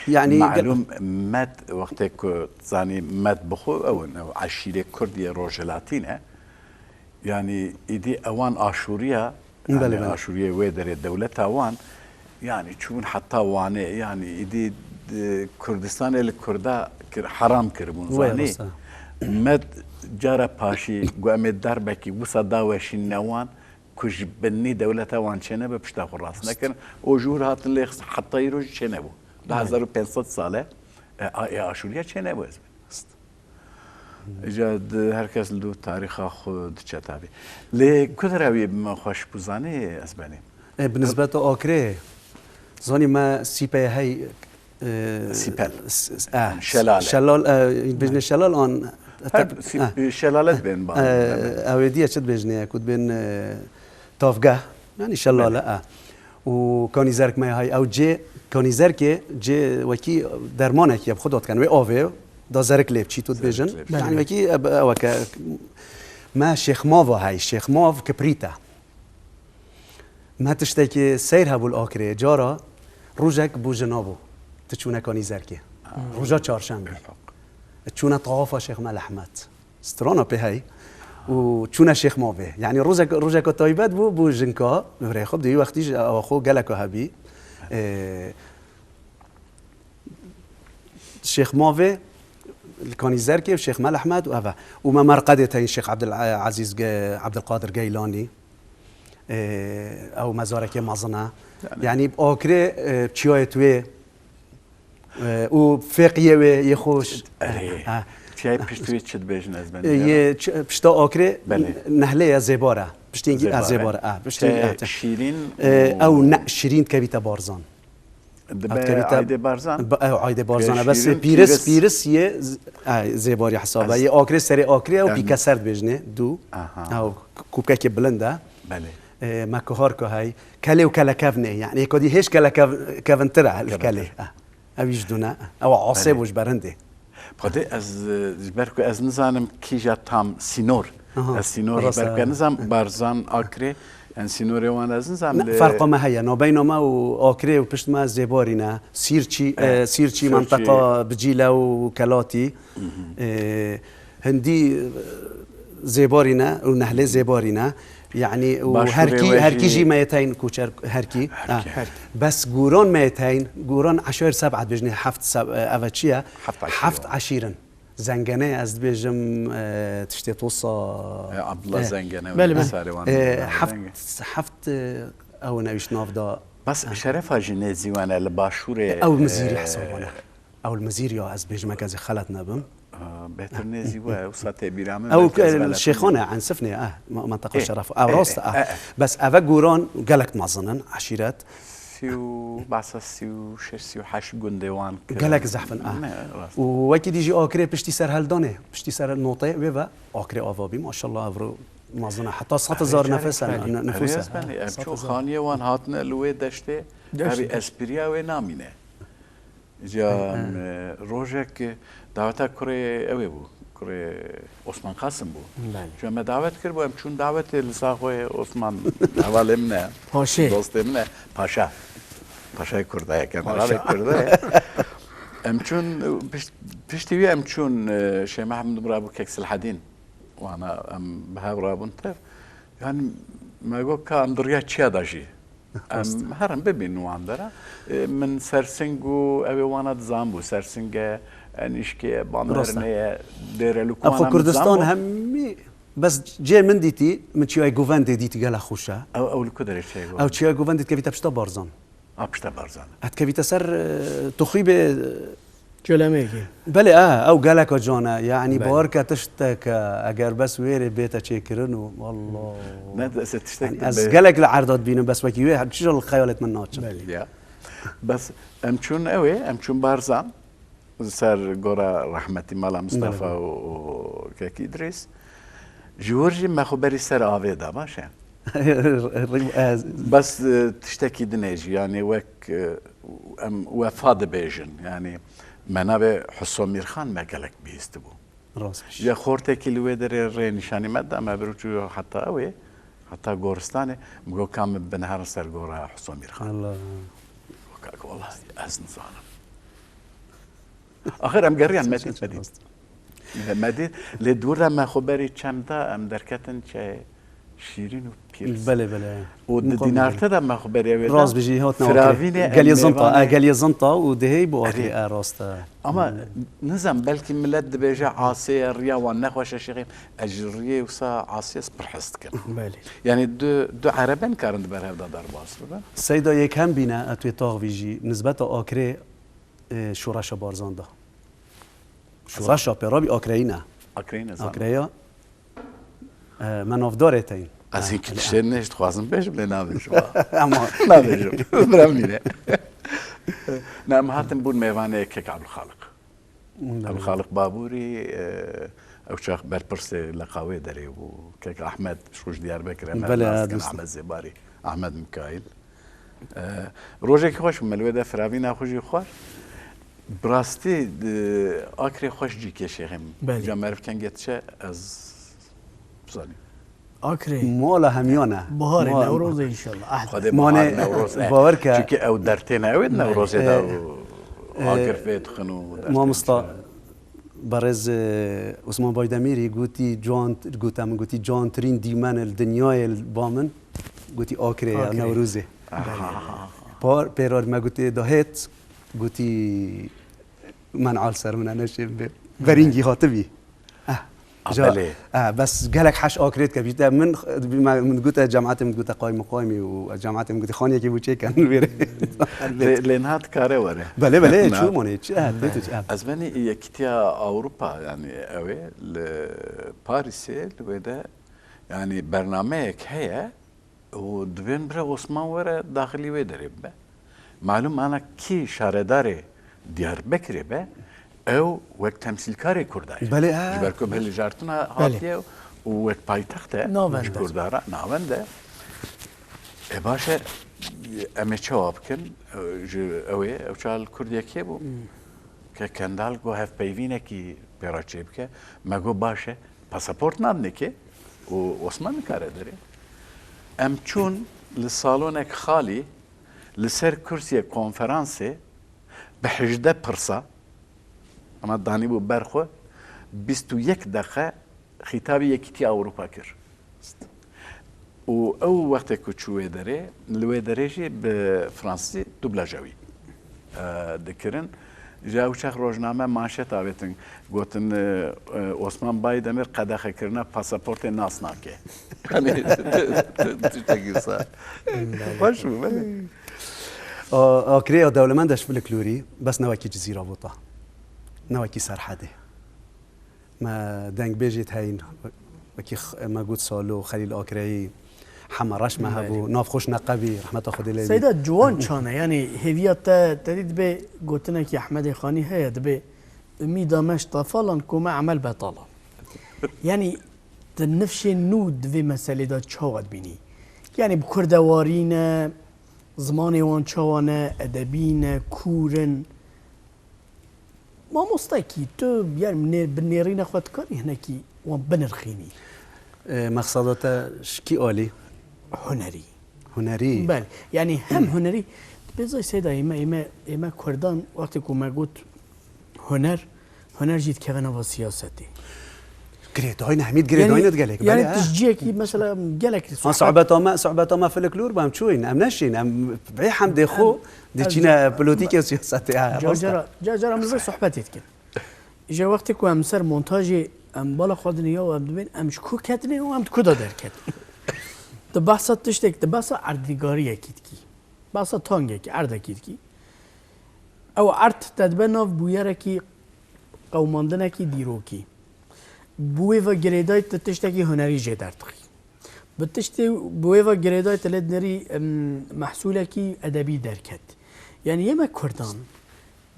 Yanî Malûm, Med, wextê ku zanî Med bi xwe ew in, ew eşîrê Kurd yê Rojhilatî ne. Yanî îdî ewan Aşûriya, Belê, yanî belê. Aşûriyê wê derê dewleta wan, yanî çûbûn heta Wanê, yanî îdî, e, Kurdistanê li Kurda kir, heram kiribûn, Wê zanî. Rast e. Med cara paşî got, em ê derbekî wisa daweşînine wan, ku ji binî dewleta wan çênebe, pişta xwe rast nekirin. Û ji wir hatin lê xist, heta îro jî çênebû. Du hezar û pênc sed sal e, e, a, e, Aşûriya çênebû ez. Îca di her kes li dû tarîxa xwe diçe tabî. Lê ku derewî bi me xweş bû zanî ez benî. E, bi nisbeta Akrê, zanî me sîpeyê hey, e, Sîpel. S-, s-, e, Şelale. Şelal, e, bêjinê şelal an, Her tep-, sî-, e, şelalet bên e, bavê. Ew ê diye çi dibêjinê, ku dibên, e, tavgeh, yanî şelale, Belê. E. Û kanîzerk me hay ew cê, kanîzerkê cê wekî dermanek ye, bi xwe da dikin. Wê avê da zerik lê biçî, tu dibêjin. Zerik lê biçî. Yanî wekî, e, ew e ke Me Şêxmava hey, Şêxmav kiprît e. Me tiştekî seyr hebû li Akrê. Cara rojek bû jina bû. Tu çûne Kanîzerkê. Hmm. Roja çarşembê. Çûne tawafa Şêx Mel Ehmed. Strana pê hey. Û çûne Şêxmavê. Yani rojek, rojeka taybet bû, bû jinka. Bi rê xwe, di wî wextî ji awa xwe geleka hebî. Ê, Şêxmavê, li Kanîzerkê, Şêx Mel Ehmed û eve. Û me merqedê teyn Şêx Abdul Ezîz Ge-, Abdulkadir Geylanî. Ê, ew mezarekê mezin e. Yani Akrê, e, çiyayê Twê, e, û fêqiyê wê yê xweş. Erê. Ha. Çiyayê pişt wê çi dibêjin ez ben Ê, diyara? Yê ç-, pişta Akrê Belê. Nehlê ye zêbar e. Piştî Zêbar e. Zêbar e. Ha, piştî Te ha, te. Şîrîn Ê, û ew ne, Şîrîn dikevîte Barzan. Dibe Ev dikevîte Aydê Barzan? Ba-, ew Aydê Barzan e. Bes Şîrîn pîris, pîris. Pîris yê z-, ay, zêbarî hesaba. Ez Yê Akrê serê Akrê ew Yani pîkeser dibêjinê. Du. Aha. Ew k-, kûpkekê bilind e. Belê. Ê, me kuhar ku hey. Kelê û kele kevnê. Yani êka dî hêj kele kev-, kevintir e li Kevintir. Kelê. Ah. Ew jî dune. Ew asê Belê. Bû ji berindê. Xwedê ez, e, ji ber ku ez nizanim kîja tam sînor. Aha, Ez sînor ji rast ber e. ku ez nizam Barzan Akrê. Yani sînorê wan ez nizam Ne, lê ferqa me heye. Nabeyna me û Akrê û pişt me zêbarî ne. Sîrçî, Evet, e, Sîrçî, Sîrçî. Menteqa Bicîle û Kelatî. E, hindî, e, zêbarî ne û nehlê zêbarî ne. Yani û Başûrê herkî, we herkî jî jî me yê teyn koçer herkî. Herkî. Ha. Herkî. Bes goran me yê teyn, goran eşer seb'a dibêjinê heft seb-, e, eve çi ye? Heft eşîr Heft wa. eşîr in. Zengene ez dibêjim, e, tiştê tosa. E, Abdullah E, Zengene Belê, û belê. Sarê wan E, Zengene. heft, heft, e, ew ne wîst nav da. Bes şerefa jî nêzî wan e li başûrê, Ew mizîrî e, hesabane. Ew li mizîr ya ez bêjim, eke ez ê xelet nebim. Aa, bêtir nêzî we, wisa tê bîra min, Ew belkî ez ke-, xelet Şêxan e, nebim. Ensif ne, eh, ma-, menteqa Ê, şeref. Ew ê, rast e, ê, eh. ê, ê. Bes eve goran gelek mezin in, eşîret. Sî û, behsa sî û şeş, sî û heşt gundê wan kirin. Gelek zehf in, eh. Ne, rast. Û wekî dî jî Akrê piştî serheldanê, piştî ser notê wê ve Akrê ava bî, maşallah, evro mezin e. Heta sed hezar Erê, nefes e, erê, ne-, nefûs e. erê, ez ben, em Sed çû hezar. Xaniyê wan hatine li wê deştê, Deşt. evî espriya wê namîne. Ca Em, em, e, rojek, e, daweta kurê ew ê bû, kurê Osman Qasim bû. Belê. Ca me dawet kir bû, em çûn dawetê li Saxoyê Osman hevalê min e, Paşê. dostê min e, Paşa. Paşayê Kurda ye, generalê Paşa. Kurda ye. Em çûn, e, pişt-, piştî wî em çûn, e, Şêx Mehmûd rabû kek Silhedîn. Wana em bi hev rabûn tev. Yani me got ka em di riya çiya da jî. Em herin bibînin wan dera. E, min Sersing û ew ê wana dizan bû. Sersing e, Enîşkê ye, Rast e. Bamernê ye, Dêrelûk Ev wana xwe min dizan Kurdistan bû. Hemî bes cê min dîtî, min çiyayê Govendê dîtî gela xweş e. Ew, ew li ku derê çiyayê Govendê? Ew çiyayê Govendê dikevîte pişta Barzan. A, pişta Barzan. E dikevîte ser, e, Tuxîbê, e, Colemêrgê. Belê, e, ew geleka can e. Yani Belê. Bawer ke tiştek e, eger bes wêrê bête çêkirin û, wallah. Ne, ez ê tiştek Yani ez be- gelek li erda dibînim, bes wekî wê, her çija li xeyalêt min naçin. Belê. Ya. Bes em çûn ew ê, em çûn Barzan, ser gora rehmetî Mala Mustafa Belê. û, û Kek Îdrîs. Ji wir jî me xwe berî ser avê da, baş e? Rî-, ez- Bes, e, tiştekî din e jî, yani wek, e, em wefa dibêjin. Yani me navê Huso Mîrxan me gelek bihîstibû. Rast. Ya xortekî li wê derê rê nîşanî me da, me bir çû heta ew ê, heta goristanê, min got ka min bineherin ser gora Huso Mîrxan. Allah. Kak, wallahî ez nizanim. Axir em geriyan Medîn, Medîn. Medîn, lê dûr de me xwe berî çem da, em derketin çe Şîrîn û Pîrs. Belê, belê. Û di Muqam Dînarte de me xwe berî wê da. Rast bijî, hot ne Firavînê Akrê. Gelê Zinta, mêvanê e, Gelê Zinta û dihê bû Akrê, Erê. e, rast e. Ama Hmm. nizam, belkî millet dibêje asê ye, riya wan nexweş e şêxê. Ez ji riyê wisa asê ez pir hez dikim. Belê. Yani du, du erebe nikarin di ber hev de derbas bibin. Seyda yek hem bîne, e, tu yê taxvî jî, nisbeta Akrê, e, şoreşa Barzan da. Şoreşa pê rabî Akreyî ne. Akreyî ne, zanim. Akreya, e, me navdarê teyn. Ez hinkî tiştê ne ji dixwazim bêjim, lê nabêjim. Ama nabêjim. Bira mîne. Ne, em hatin bûn mêvanê Kek Abdulxaliq. Belê. Abdulxaliq Babûrî, e, ew çax berpirsê leqa wê derê bû. Kek Ahmed, ji xwe ji Diyarbekir, em Belê, nas dikin, dost. Ahmed Zêbarî, Ahmed Mikaîl. E, rojekî xweş bû, me li wê de firavîna xwe jî xwar. Bi rastî, e, Akrê xweş cîkê şêxê min. Belê. Ca meriv kengê diçe, ez Akrê. Mala hemiyan e. Biharê, Newrozê inşallah. Xwedê bihar Newroz e. Bawer ke. Çunke ew dertê ne, ew ê di Newrozê de û agir fê dixin û dertê Mamosta berêz, e, Osman Baydemirî gotî, ciwan, gote min, gotî, ciwantirîn dîmen li dinyayê li ba min, gotî, Akrê ya Newrozê. Par, pêrar me gotê dahêt, gotî, menal ser min e, neşêm bê. Verîngî hatibî. Eh, Ah, ja, belê. Eh, bes gelek heş akrêt ke bîte. Min, min gote cemaetê min gote qaymiqaymî û cemaetê min gote xaniyekê bû çêken li vêrê. Lê, lê niha dikare were. Belê, belê, çû monê, çi, eh, tê tu, eh. Ez benî Yekîtiya Ewropa, yani ew ê li Parîsê, li wê de, yani bernameyek heye, û dibên bira Osman were daxilî wê derê bibe. Malûm ana kî şaredarê Diyarbekirê be, ew wek temsîlkarê Kurda ye. Belê, ha. Ji ber ku bi hilbijartina hatiye û wek paytext e ji Kurda re, navend e. E, baş e, em ê çawa bikin? E, ji ew ê, ew çal Kurd yekê bû. Ke Kendal got hevpeyvînekî pê re çêbike, me got baş e, pasaport nadinê kê û Osman nikare derê. Em çûn li salonek xalî, li ser kursiyê konferansê bi hejdeh pirsa, ema danîbû ber xwe, bîst û yek deqe xîtabî Yekîtiya Ewropa kir. Û ew wextê ku çû wê derê, li wê derê jî bi fransizî dublaja wî, e, dikirin. Ji ew çax rojname manşet avêtin, gotin, e, e, Osman Baydemir qedexekirina pasaportê nas nake. Hani tiştekî wisa. Xweş bû, belê. A, a kirêya dewlemend e ji filik lûrî, bes ne wekî Cizîra Vota. Ne wekî Serhedê. Me dengbêjê diheyîn, wekî x-, me got Salo, Xelîl Akreyî, Hema Reş me hebû, Navxweş Neqebî, rehmeta Xwedê lê bî. Seyda, ciwan çan e, yanî hêviya te, te dî dibê gotinekî Ehmedê Xanî heye, dibê umîda me ji tefalan ku me emel betalan. Yanî di nifşên nû di vê meselê de çawa dibînî? Yanî bi kurdewarî ne, zimanê wan çawa ne, edebî ne, kûr in? Mamostekî, tu, yani, nê-, bi nêrîna xwe dikarî hinekî wan binirxînî? E, mexseda te ji kî alî? Hunerî. Hunerî? Belê. Yani hem hunerî, dibê zay Seyda, ême, ême, ême Kurdan, wextê ku me got huner, huner jî dikeve nava siyasetê. Girêdayî ne, hemî girêdayî ne digelek. Yani, belê, he. Tiştciyekî, mesela, gelek. Ha, sohbeta me, sohbeta me filiklor bû, em çûyîn, em neşîn, em bê hemdê xwe diçîne polotîkê û siyasetê, ha, rast e. Cara, cara, cara em li vir sohbetê dikin. Ji wextê ku em ser montajê em bala xwe dinê ya û em dibên, em ji ku ketine û em di ku de derketin. Di behsa tiştek, di behsa erdnîgariyekî dikî. Behsa tangekî, erdekî dikî. Ew erd te dibe nav bûyerekî qewimandinekî dîrokî. Bi wê ve girêdayî tu tiştekî hunerî jê derdixî. Bi tiştê, bi wê ve girêdayî tu lê dinêrî, em, mehsûlekî edebî derket. Yanî yê me Kurdan,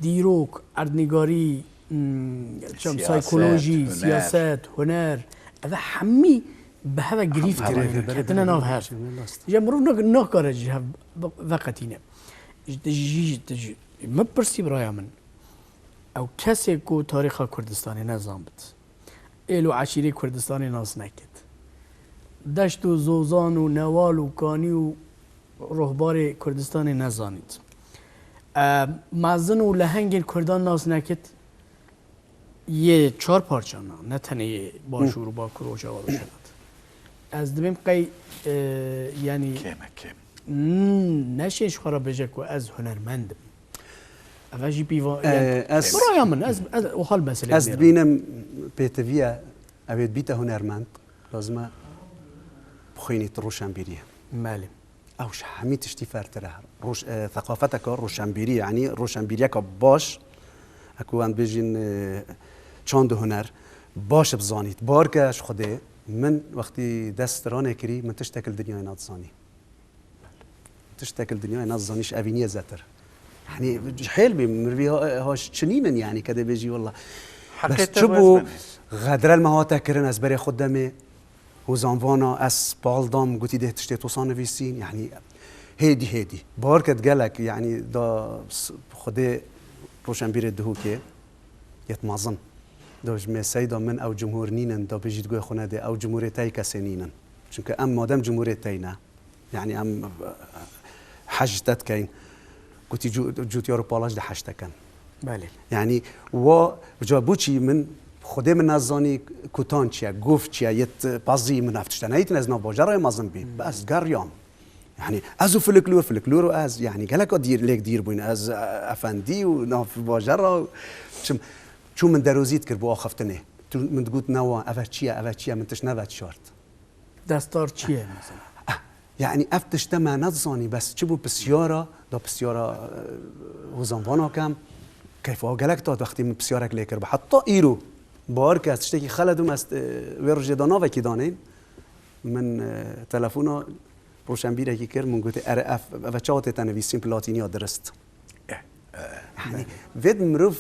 dîrok, erdnîgarî, em, çem, saykolojî, siyaset, huner, ev hemî bi hev ve girîft kirine, ketine nav hev. Ji mirov nak-, nakare ji hev ve-, veqetîne. Ji, ji, ji, ji, min pirsî bi raya min. Ew kesê ku tarîxa Kurdistanê nezanbit, êl û eşîrê Kurdistanê nas nekit, deşt û zozan û newal û kanî û ruhbarê Kurdistanê nezanît, e, mezin û lehengên Kurdan nas nekit, yê çar parçana, ne tenê yê Başûr û Bakur, Rojava, Rojhilat. Ez dibêm qey, e, yanî kêm e, kêm. Hmm, neşê ji xwe re bêje ku ez hunermend im. Ev jî pîva, e, yanî, ez, bi raya min, ez, ez wiha li meselê ez dibînim pêtiviye, ew ê dibîte hunermend, lazim e bixwînît roşenbîriyê. Belê. Ew ji hemî tiştî fertir e. Roş-, e, theqafeteke roşenbîrî, yanî roşenbîriyeke baş, e, ku em bêjin, e, çand û huner, baş bizanît. Barke ji Xwedê, min wextî dest stranê kirî, min tiştek li dinyayê nedizanî. Tiştek li dinyayê nedizanî ji evîniyê zetir. Yanî, hêl bê, mirvî ha, ha çinînin, yanî, ke dê bêjî, wela. Bes çi bû, xedrel me hate kirin, ez berê xwe demê, hozanvana, ez pal dam, gotî dê tiştê tosa nivîsîn, yanî, hêdî, hêdî. Bawer ket gelek, yanî, da s-, Xwedê roşenbîrê Duhokê, yet mezin. Do ji me seyda min ew cumhur nînin, do bijî di guhê xwe nedê, ew cumhurê tey kesê nînin. Çunke em madem cumhurê tey ne, yanî em, eh, hej ji te dikeyin. Gotî cû-, cûtiyar û palaş de hej te ken. Belê. Yanî wa, ca bo çî min, Xwedê min nezanî kutan çi ye, gov çi ye, yet pezî min ev tişte neyîtin, ez nav bajara mezin bî. Hmm. Ez geriyam. Yanî ez û filiklor, filiklor û ez, yanî geleka dîr, lêk dîr bûyn. Ez, e, efendî û nav bajara çim. Çû min derozî dikir bo axiftinê. Tu min digot newa, eve çi ye, eve çi ye, min tişt nevet şart. Destar çi ye mesela? Ah, yanî ev tişte me nezanî, bes çi bû pisyara, da pisyara, e, hozan vana kem, keyfa gelek da wextî min pisyarek lê kir. Heta îro, bawer ke ez tiştekî xelet bûm, ez, e, wê rojê da navekî danên. Min, e, telefona roşenbîrekî kir, min gotê, ere ev, ev çawa tê te nivîsîn bi latîniya dirist. Eh, eh. Yanî, vê mirov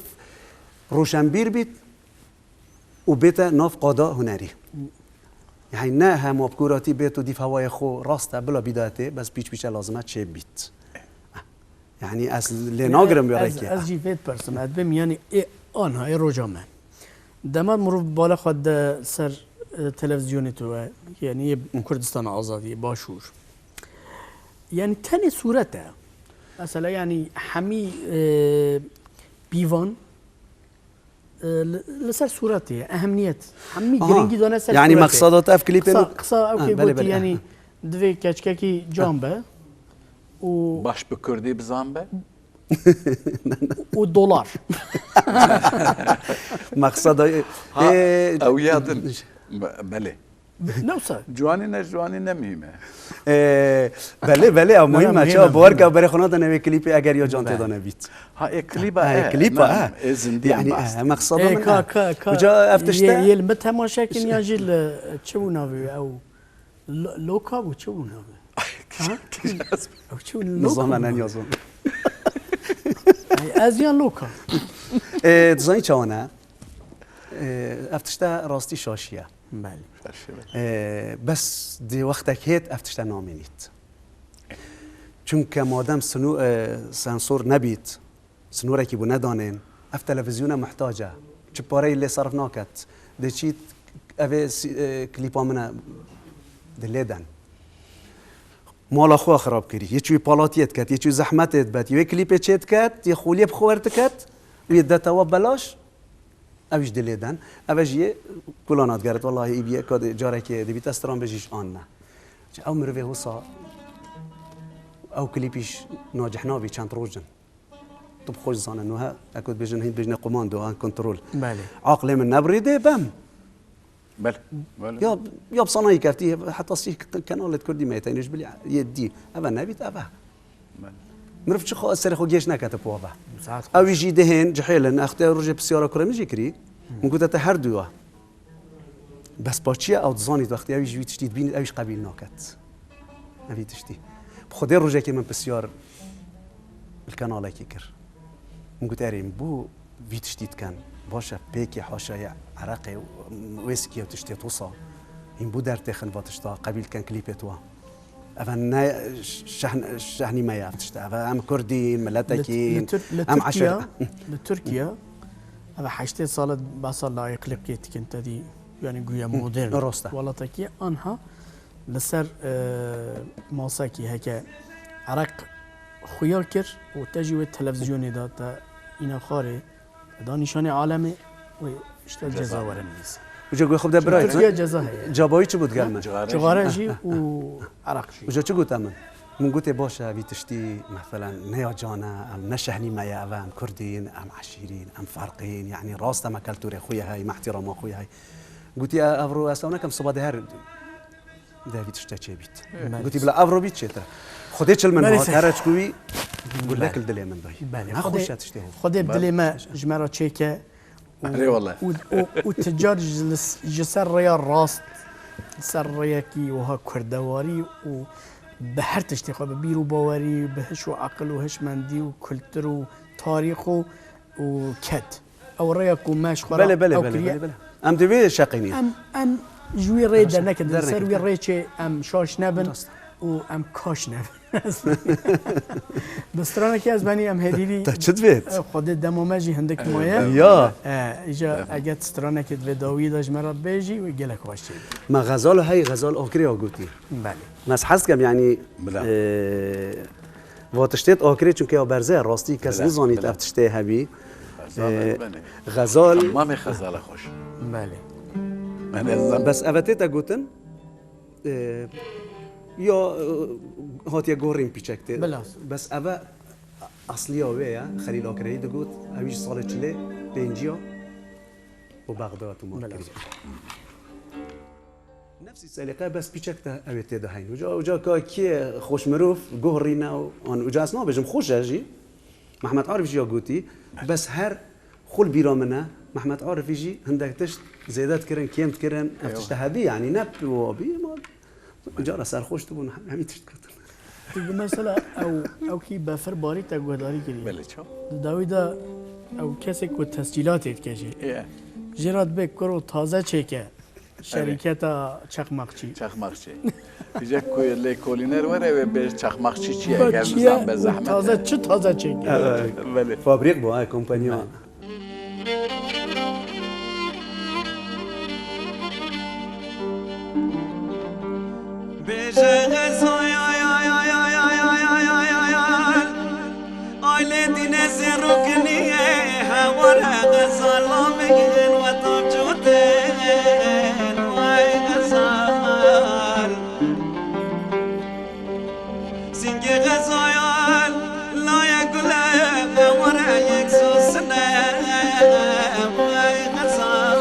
roşenbîr bît, û bête nav qada hunerî. Yani ne hema bi kuratî bêt û dîv hewayê xwe rast e, bila bîdayetê, bes pîç pîçe lazim e çê bît. Yani ez lê nagirim wê Ez, rêkê. ez jî vê dipirsim, ez bêm, yani ê anha, ê roja me. Dema mirov bala xwe de ser, e, televîzyonê tu we, yani yê Kurdistana Azadiyê, Başûr. Yani tenê sûret e. Mesela yani hemî, e, pîvan, e, li, li ser sûretê ye, ehemiyet. Hemî Aha. girîngî dane ser Yani sûretê. Meqsada te ev klîpê Qisa, min qisa ew Ha, kê belê, gotî, belê, yani aha. divê keçkekî can be û Baş bi kurdî bizan be. û dolar. Meqsada, Ha, e, ew ya din. Be-, belê. Ne wisa? Ciwanî ne, ciwanî ne muhîm e. E, belê, belê, ew Ne, muhîm e. muhîm Çawa e, bawer muhîm ke e. berê xwe nadane wê klîpê eger ya can Belê. têda nebît. Ha, e, klîba Ha, e, e, klîba, ne, ha. e, zindî Yani, bast. e, meqsada E, min, ka, e. ka, ka. Uca ev tişte Yê, yê li min temaşe kin ya jî li çi bû navê ew? Lo-, Loka bû, çi bû navê? Ha? Ew çi bû? Nizam Loka bû. Nizam. Ay, ez yan Loka. E, dizanî çawa ne? E, ev tişte rastî şaşiye. Belê. Şaşiye, belê. E, bes di wextek hêt ev tişte namînît. Çunke madem sinu-, e, sensor nebît, sinorekî bû nedanên, ev televîzyona muhtac e. Çi pareyî lê serf naket. Dê çît ev ê si-, e, klîpa min e, di lê den. Mala xwe xirab kirî. Yê çûyî palatiyê diket, yê çûyî zehmetê dibet, yê wê klîpê çê diket, yê xoliyê bi xwe werdiket û yê dete we belaş, ew jî dilê den. Ev e jî yê kulana digeret. Wellahî î bîye ka dê carekê dibîte stran be jî ji an ne. Ji ew mirivê wisa ew klîpî ji nacih nabî çend roj in. Tu bi xwe jî zane, nuhe, eko dibêjin, hîn dibêjine komando, an kontrol. Belê. Aqlê min nebirî dê bem. Belê, belê. Ya, ya bi sanayî keftî, heta sîh k-, kenalê kurdî me teyne ji bilî yê dî. Eve nebît, eve. Belê. Mirov çi xwe, serê xwe gêş nekete po eve. Saet Ew xweş. jî dihên, cihêlin, extê rojê pisyara kurê min jî kirî. Min gote te her du ya. Bes paçiye ew dizanît wextê ew jî wî tiştî dibînît, ew jî qebîl naket. Ev vî tiştî. Bi Xwedê rojekê min pisyar li kenalekî kir. Min got, "Erê, em bo vî tiştî dikin. Baş e, pêkê haşa ye, ereqê, wêskî û tiştê tosa. Hîn bo dertêxin va tişta, qebîl dikin klîpê tu wa." Eve ne şehn-, şehnî me ye ev tişte. Eve em Kurdîn, miletekîn, Li, li Tir-, li em Tirkiye, eşer- li Tirkiye, eve heştê sal e basa layıklık yê dikin te dî, yani güya modern Rast e. welatekî anha li ser, e, masekî heke ereq xuya kir û te jî wê televîzyonê de te îna xwarê da nîşanê alemê wê işte Ceza. ceza were nivîsî. Uca guhê xwe de Tirkiye birayt. ceza heye. Cabayî çi bût gel me? Cixare Cixare jî. jî û ereq jî. Uca çi gote min? Min gotê baş e, vî tiştî, meselen, ne ya can e, em ne şehnî me ye, ev em Kurdîn, em eşîrîn, em ferqîn, yani rast e me keltûrê xwe ye hey, me ihtirama xwe ye hey. Gotî, "E, ev ro ez ew nekem, siba de her de vî tişte çê bît." Evet. Gotî, "Bila ev ro bît çêtir." Xwedê çil min Belê hat, se- here çku wî gulek li dilê min dayî. Belê. Ne Xwedê, xweş e tiştê hov. Xwedê bi dilê me ji me re çêke û, Erê wele. û, û, û ticar ji, ji ser rêya rast, li ser rêyekî wiha kurdewarî û bi her tiştê xwe, bi bîr û bawerî, bi hiş û eqil û hişmendî û kultur û tarîx û, û ket. Ew rêya ku me ji xwe re Belê, belê, ew belê, kiriye. belê, belê. Em divê şeqînî. Em, em ji wî rê Em şe-, dernekin, li ser wî dernekin. rêçê em şaş nebin. Rast. û em kaş ne. Bi stranekî ez benî em hêdîrî Te çi divêt? Xwedê dema me jî hindik maye. Ya. E, îja eget stranekê divê dawiyê de ji me re bêjî û gelek xweş çêdî. Me Xezal hey Xezal Akrê ya gotî. Belê. Me ez hez dikem, yanî, Bila. e, va tiştêt Akrê, çunke ya berze, rastî kes Bila, nizanît bila. Ev tiştê hebî. Xezal E, ebene. Xezal Hemamê Xezala xweş. Belê. Ben ez zan- Bes eve tê te gotin, e, ya, e, hatiye gorîn pîçek tê. Bila. Bes eve asliya wê ye, Xelîl Akreyî digot, ew jî salê çilê pênciya û Bexda tûmar Bila. Kirî. Nefsî selîqe bes pîçek te ew ê tê de heyn. Uca, uca ka kê xweş mirov guh rîne û an uca ez nabêjim xweş e jî. Mehmet Arif jî ya gotî, bes her xul bîra min e. Mehmet Arifî jî hindek tişt zêde dikirin, kêm dikirin. Ev Eywa. Tişt hebî, yanî ne wabî, ma cara serxweş dibûn, hemî tişt gotin. Tu bi mesela ew, ew kî befir barî te guhdarî kirî. Belê, çaw. Di dawî de ew kesê ku tescîlatê dike jî. Ye. Jê re dibê kuro taze çêke. Şerîketa çaqmaqçî. Çaqmaqçî. Îca ku lêkolîner were wê bêj çaqmaqçî çi ye, Ba eger çi ye nizan be û zehmet taze e. Çi taze çêke. Evet. Belê. Fabrîk bu, ha, kompanya. Bêje Xezal, ay, ay, ay, ay, ay, ay, ay, ay, ay, ay. Ailê dîne zêrokiniye, heware Xezal, lamegin we tavcotin, ay Xezal. Singê Xezal, laye gule, heware yek sosine, ay Xezal.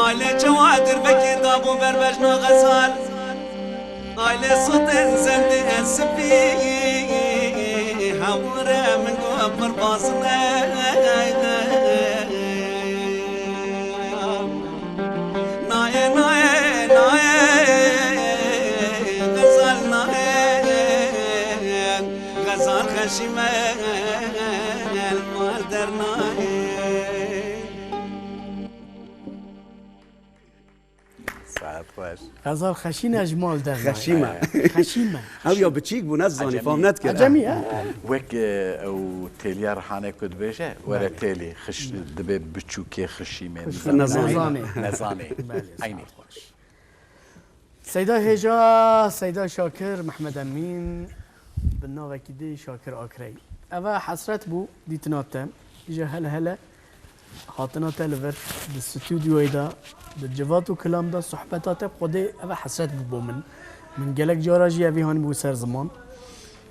Aile çawa dirvekê dabû ber bejna Xezal. Aile sotên zendê en spî, hewre min got pir bazin e. Nayê, nayê, nayê, Xezal nayê, Xezal xeşî me, mal dernayê. Saet xweş. Xezal xeşîne ji mal dernayê. Xeşî me. Xeşî me. Ew ya biçîk bû, nezanî, Ecemî. Fam nedikir. Ecemî, he? Wek, e, ew têliya Rihanê ku dibêje, were Belê. Têlî, xiş-, dibê biçûkê xişîmê, Xişîmê, nezanî. Nezanê. Nezanê. Belê, Eynî. Saet xweş. Seyda Hêja, Seyda Şakir, Mehmed Emîn, bi navekî dî Şakir Akrey. Eve hesret bû dîtina te. Îja hele hele hatina te li vir di stûdyoyê de, di civat û kilam de, sohbeta te bi Xwedê eve hesret bû bo min. Min gelek cara jî evî hanî bû ser ziman.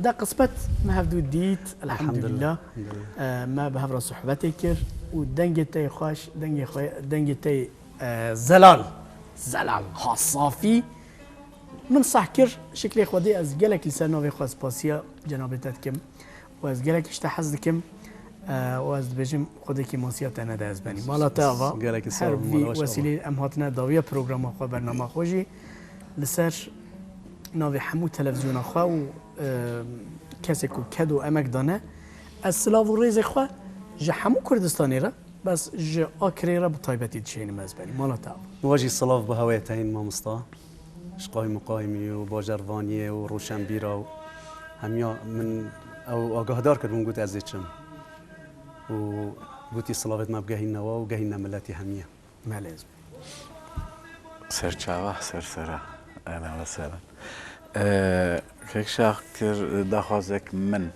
De qismet me hevdû dît, elhamdulillah. Elhamdulillah. Elhamdulillah. E, me bi hev re sohbetê kir û dengê te yê xweş, dengê xwe, dengê te yê, e, zelal, zelal, ha safî, Min seh kir, şiklê Xwedê ez gelek li ser navê xwe spasiya cenabê te dikim û ez gelek ji te hez dikim, e, û ez dibêjim Xwedê kêmasiya te nede ez benî. Mala te ava, Gelekî sağ her ol, vî mala weş ava. Wesîlê em hatine dawiya programa xwe, bernama xwe jî li ser navê hemû televîzyona xwe û, e, kesê ku ked û emek dane, ez silav û rêzê xwe ji hemû Kurdistanê re Bes ji Akrê re bi taybetî dişênim ez benî. Mala te ava. We jî silav bi hewê te hîn mamosta. Ji qaymiqaymî û bajarvaniyê û roşenbîra û hemiya min ew agahdar kir, min got ez ê çim. Û gotî silavêt me bigehîne we û gehîne miletî hemiye. Melez. Serçava, sersera. Ehlen ve sehlen. Ee, Kek Şakir, daxwazek min, e,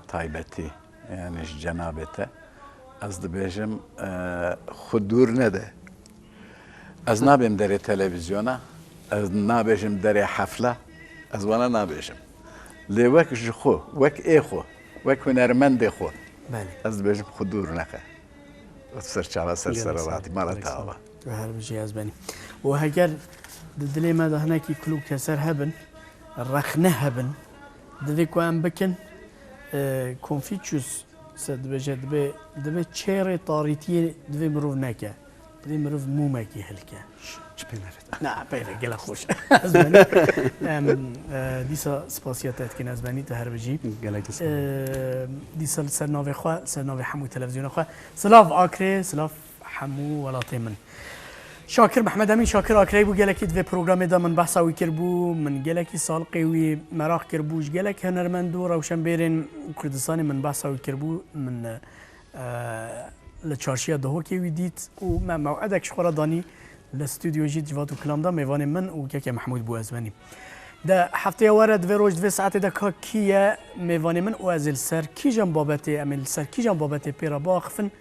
taybetî, yani ji cenabê te. Ez dibêjim, e, xwe dûr nede. Ez nabêm derê televîzyona, ez nabêjim derê hefla, ez wana nabêjim. Lê wek ji xwe, wek ê xwe, wek hunermendê xwe, Belê. Ez dibêjim xwe dûr nexe. Serçava ser Gelek sera sağ ol, ratî, mala gelek te sağ ol. Ava. Tu her bijî ez benî. Û heger di dilê me de hinekî kul û keser hebin, rexne hebin, divê ku em bikin, e, Confucius se dibêje, dibê, dibê çêrê tarîtiyê divê mirov neke. Divê mirov mûmekî hilke. Çi pê navêt? Na, peyre gelek xweş. Ez benî. Em, e, dîsa spasiya te dikin, ez benî, tu her bijî. Gelekî sağ ol. E, dîsa li ser navê xwe, li ser navê hemû televîzyona xwe. Silav Akrê, silav hemû welatê min. Şakir Mehmed Emîn Şakir Akrey bû, gelekî di vê programê de min behsa wî kirbû, min gelekî salqê wî meraq kirbû, ji gelek hunermend û rewşenbêrên Kurdistanê min behsa wî kirbû, min, e, li çarşiya Dihokê wî dît û me mew'edek ji xwe re danî li stûdyo jî di Civat û Kilam de mêvanê min û kekê Mehmûd bû ez wenî. Di hefteya were di vê roj di vê saetê de ka kî ye mêvanê min û ez ê li ser kîjan babetê, em ê li ser kîjan babetê pê re biaxifin,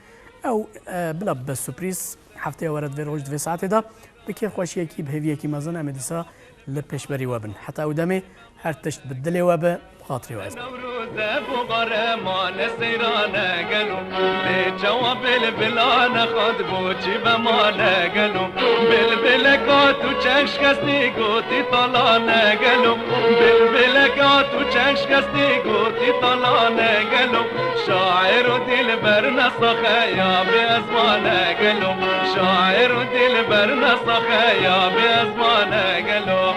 ew, e, bila bibe surprîz. Hefteya were di vê roj di vê saetê de bi kêfxweşiyekî, bi hêviyekî mezin em ê dîsa li pêşberî we bin. Heta ew demê her tişt bi dilê we be, bi xatirê we ez. Newroze bû baremane seyrane gelo, lê çawa bilbilane xwe di bo çî ve mane gelo. Bilbilek hat û çeng şikestî gotî talane gelo. Bilbilek hat û çeng şikestî gotî talane gelo. Şair û dilber ne saxe ya bê ezmane gelo. Şair û dilber ne saxe ya bê ezmane gelo.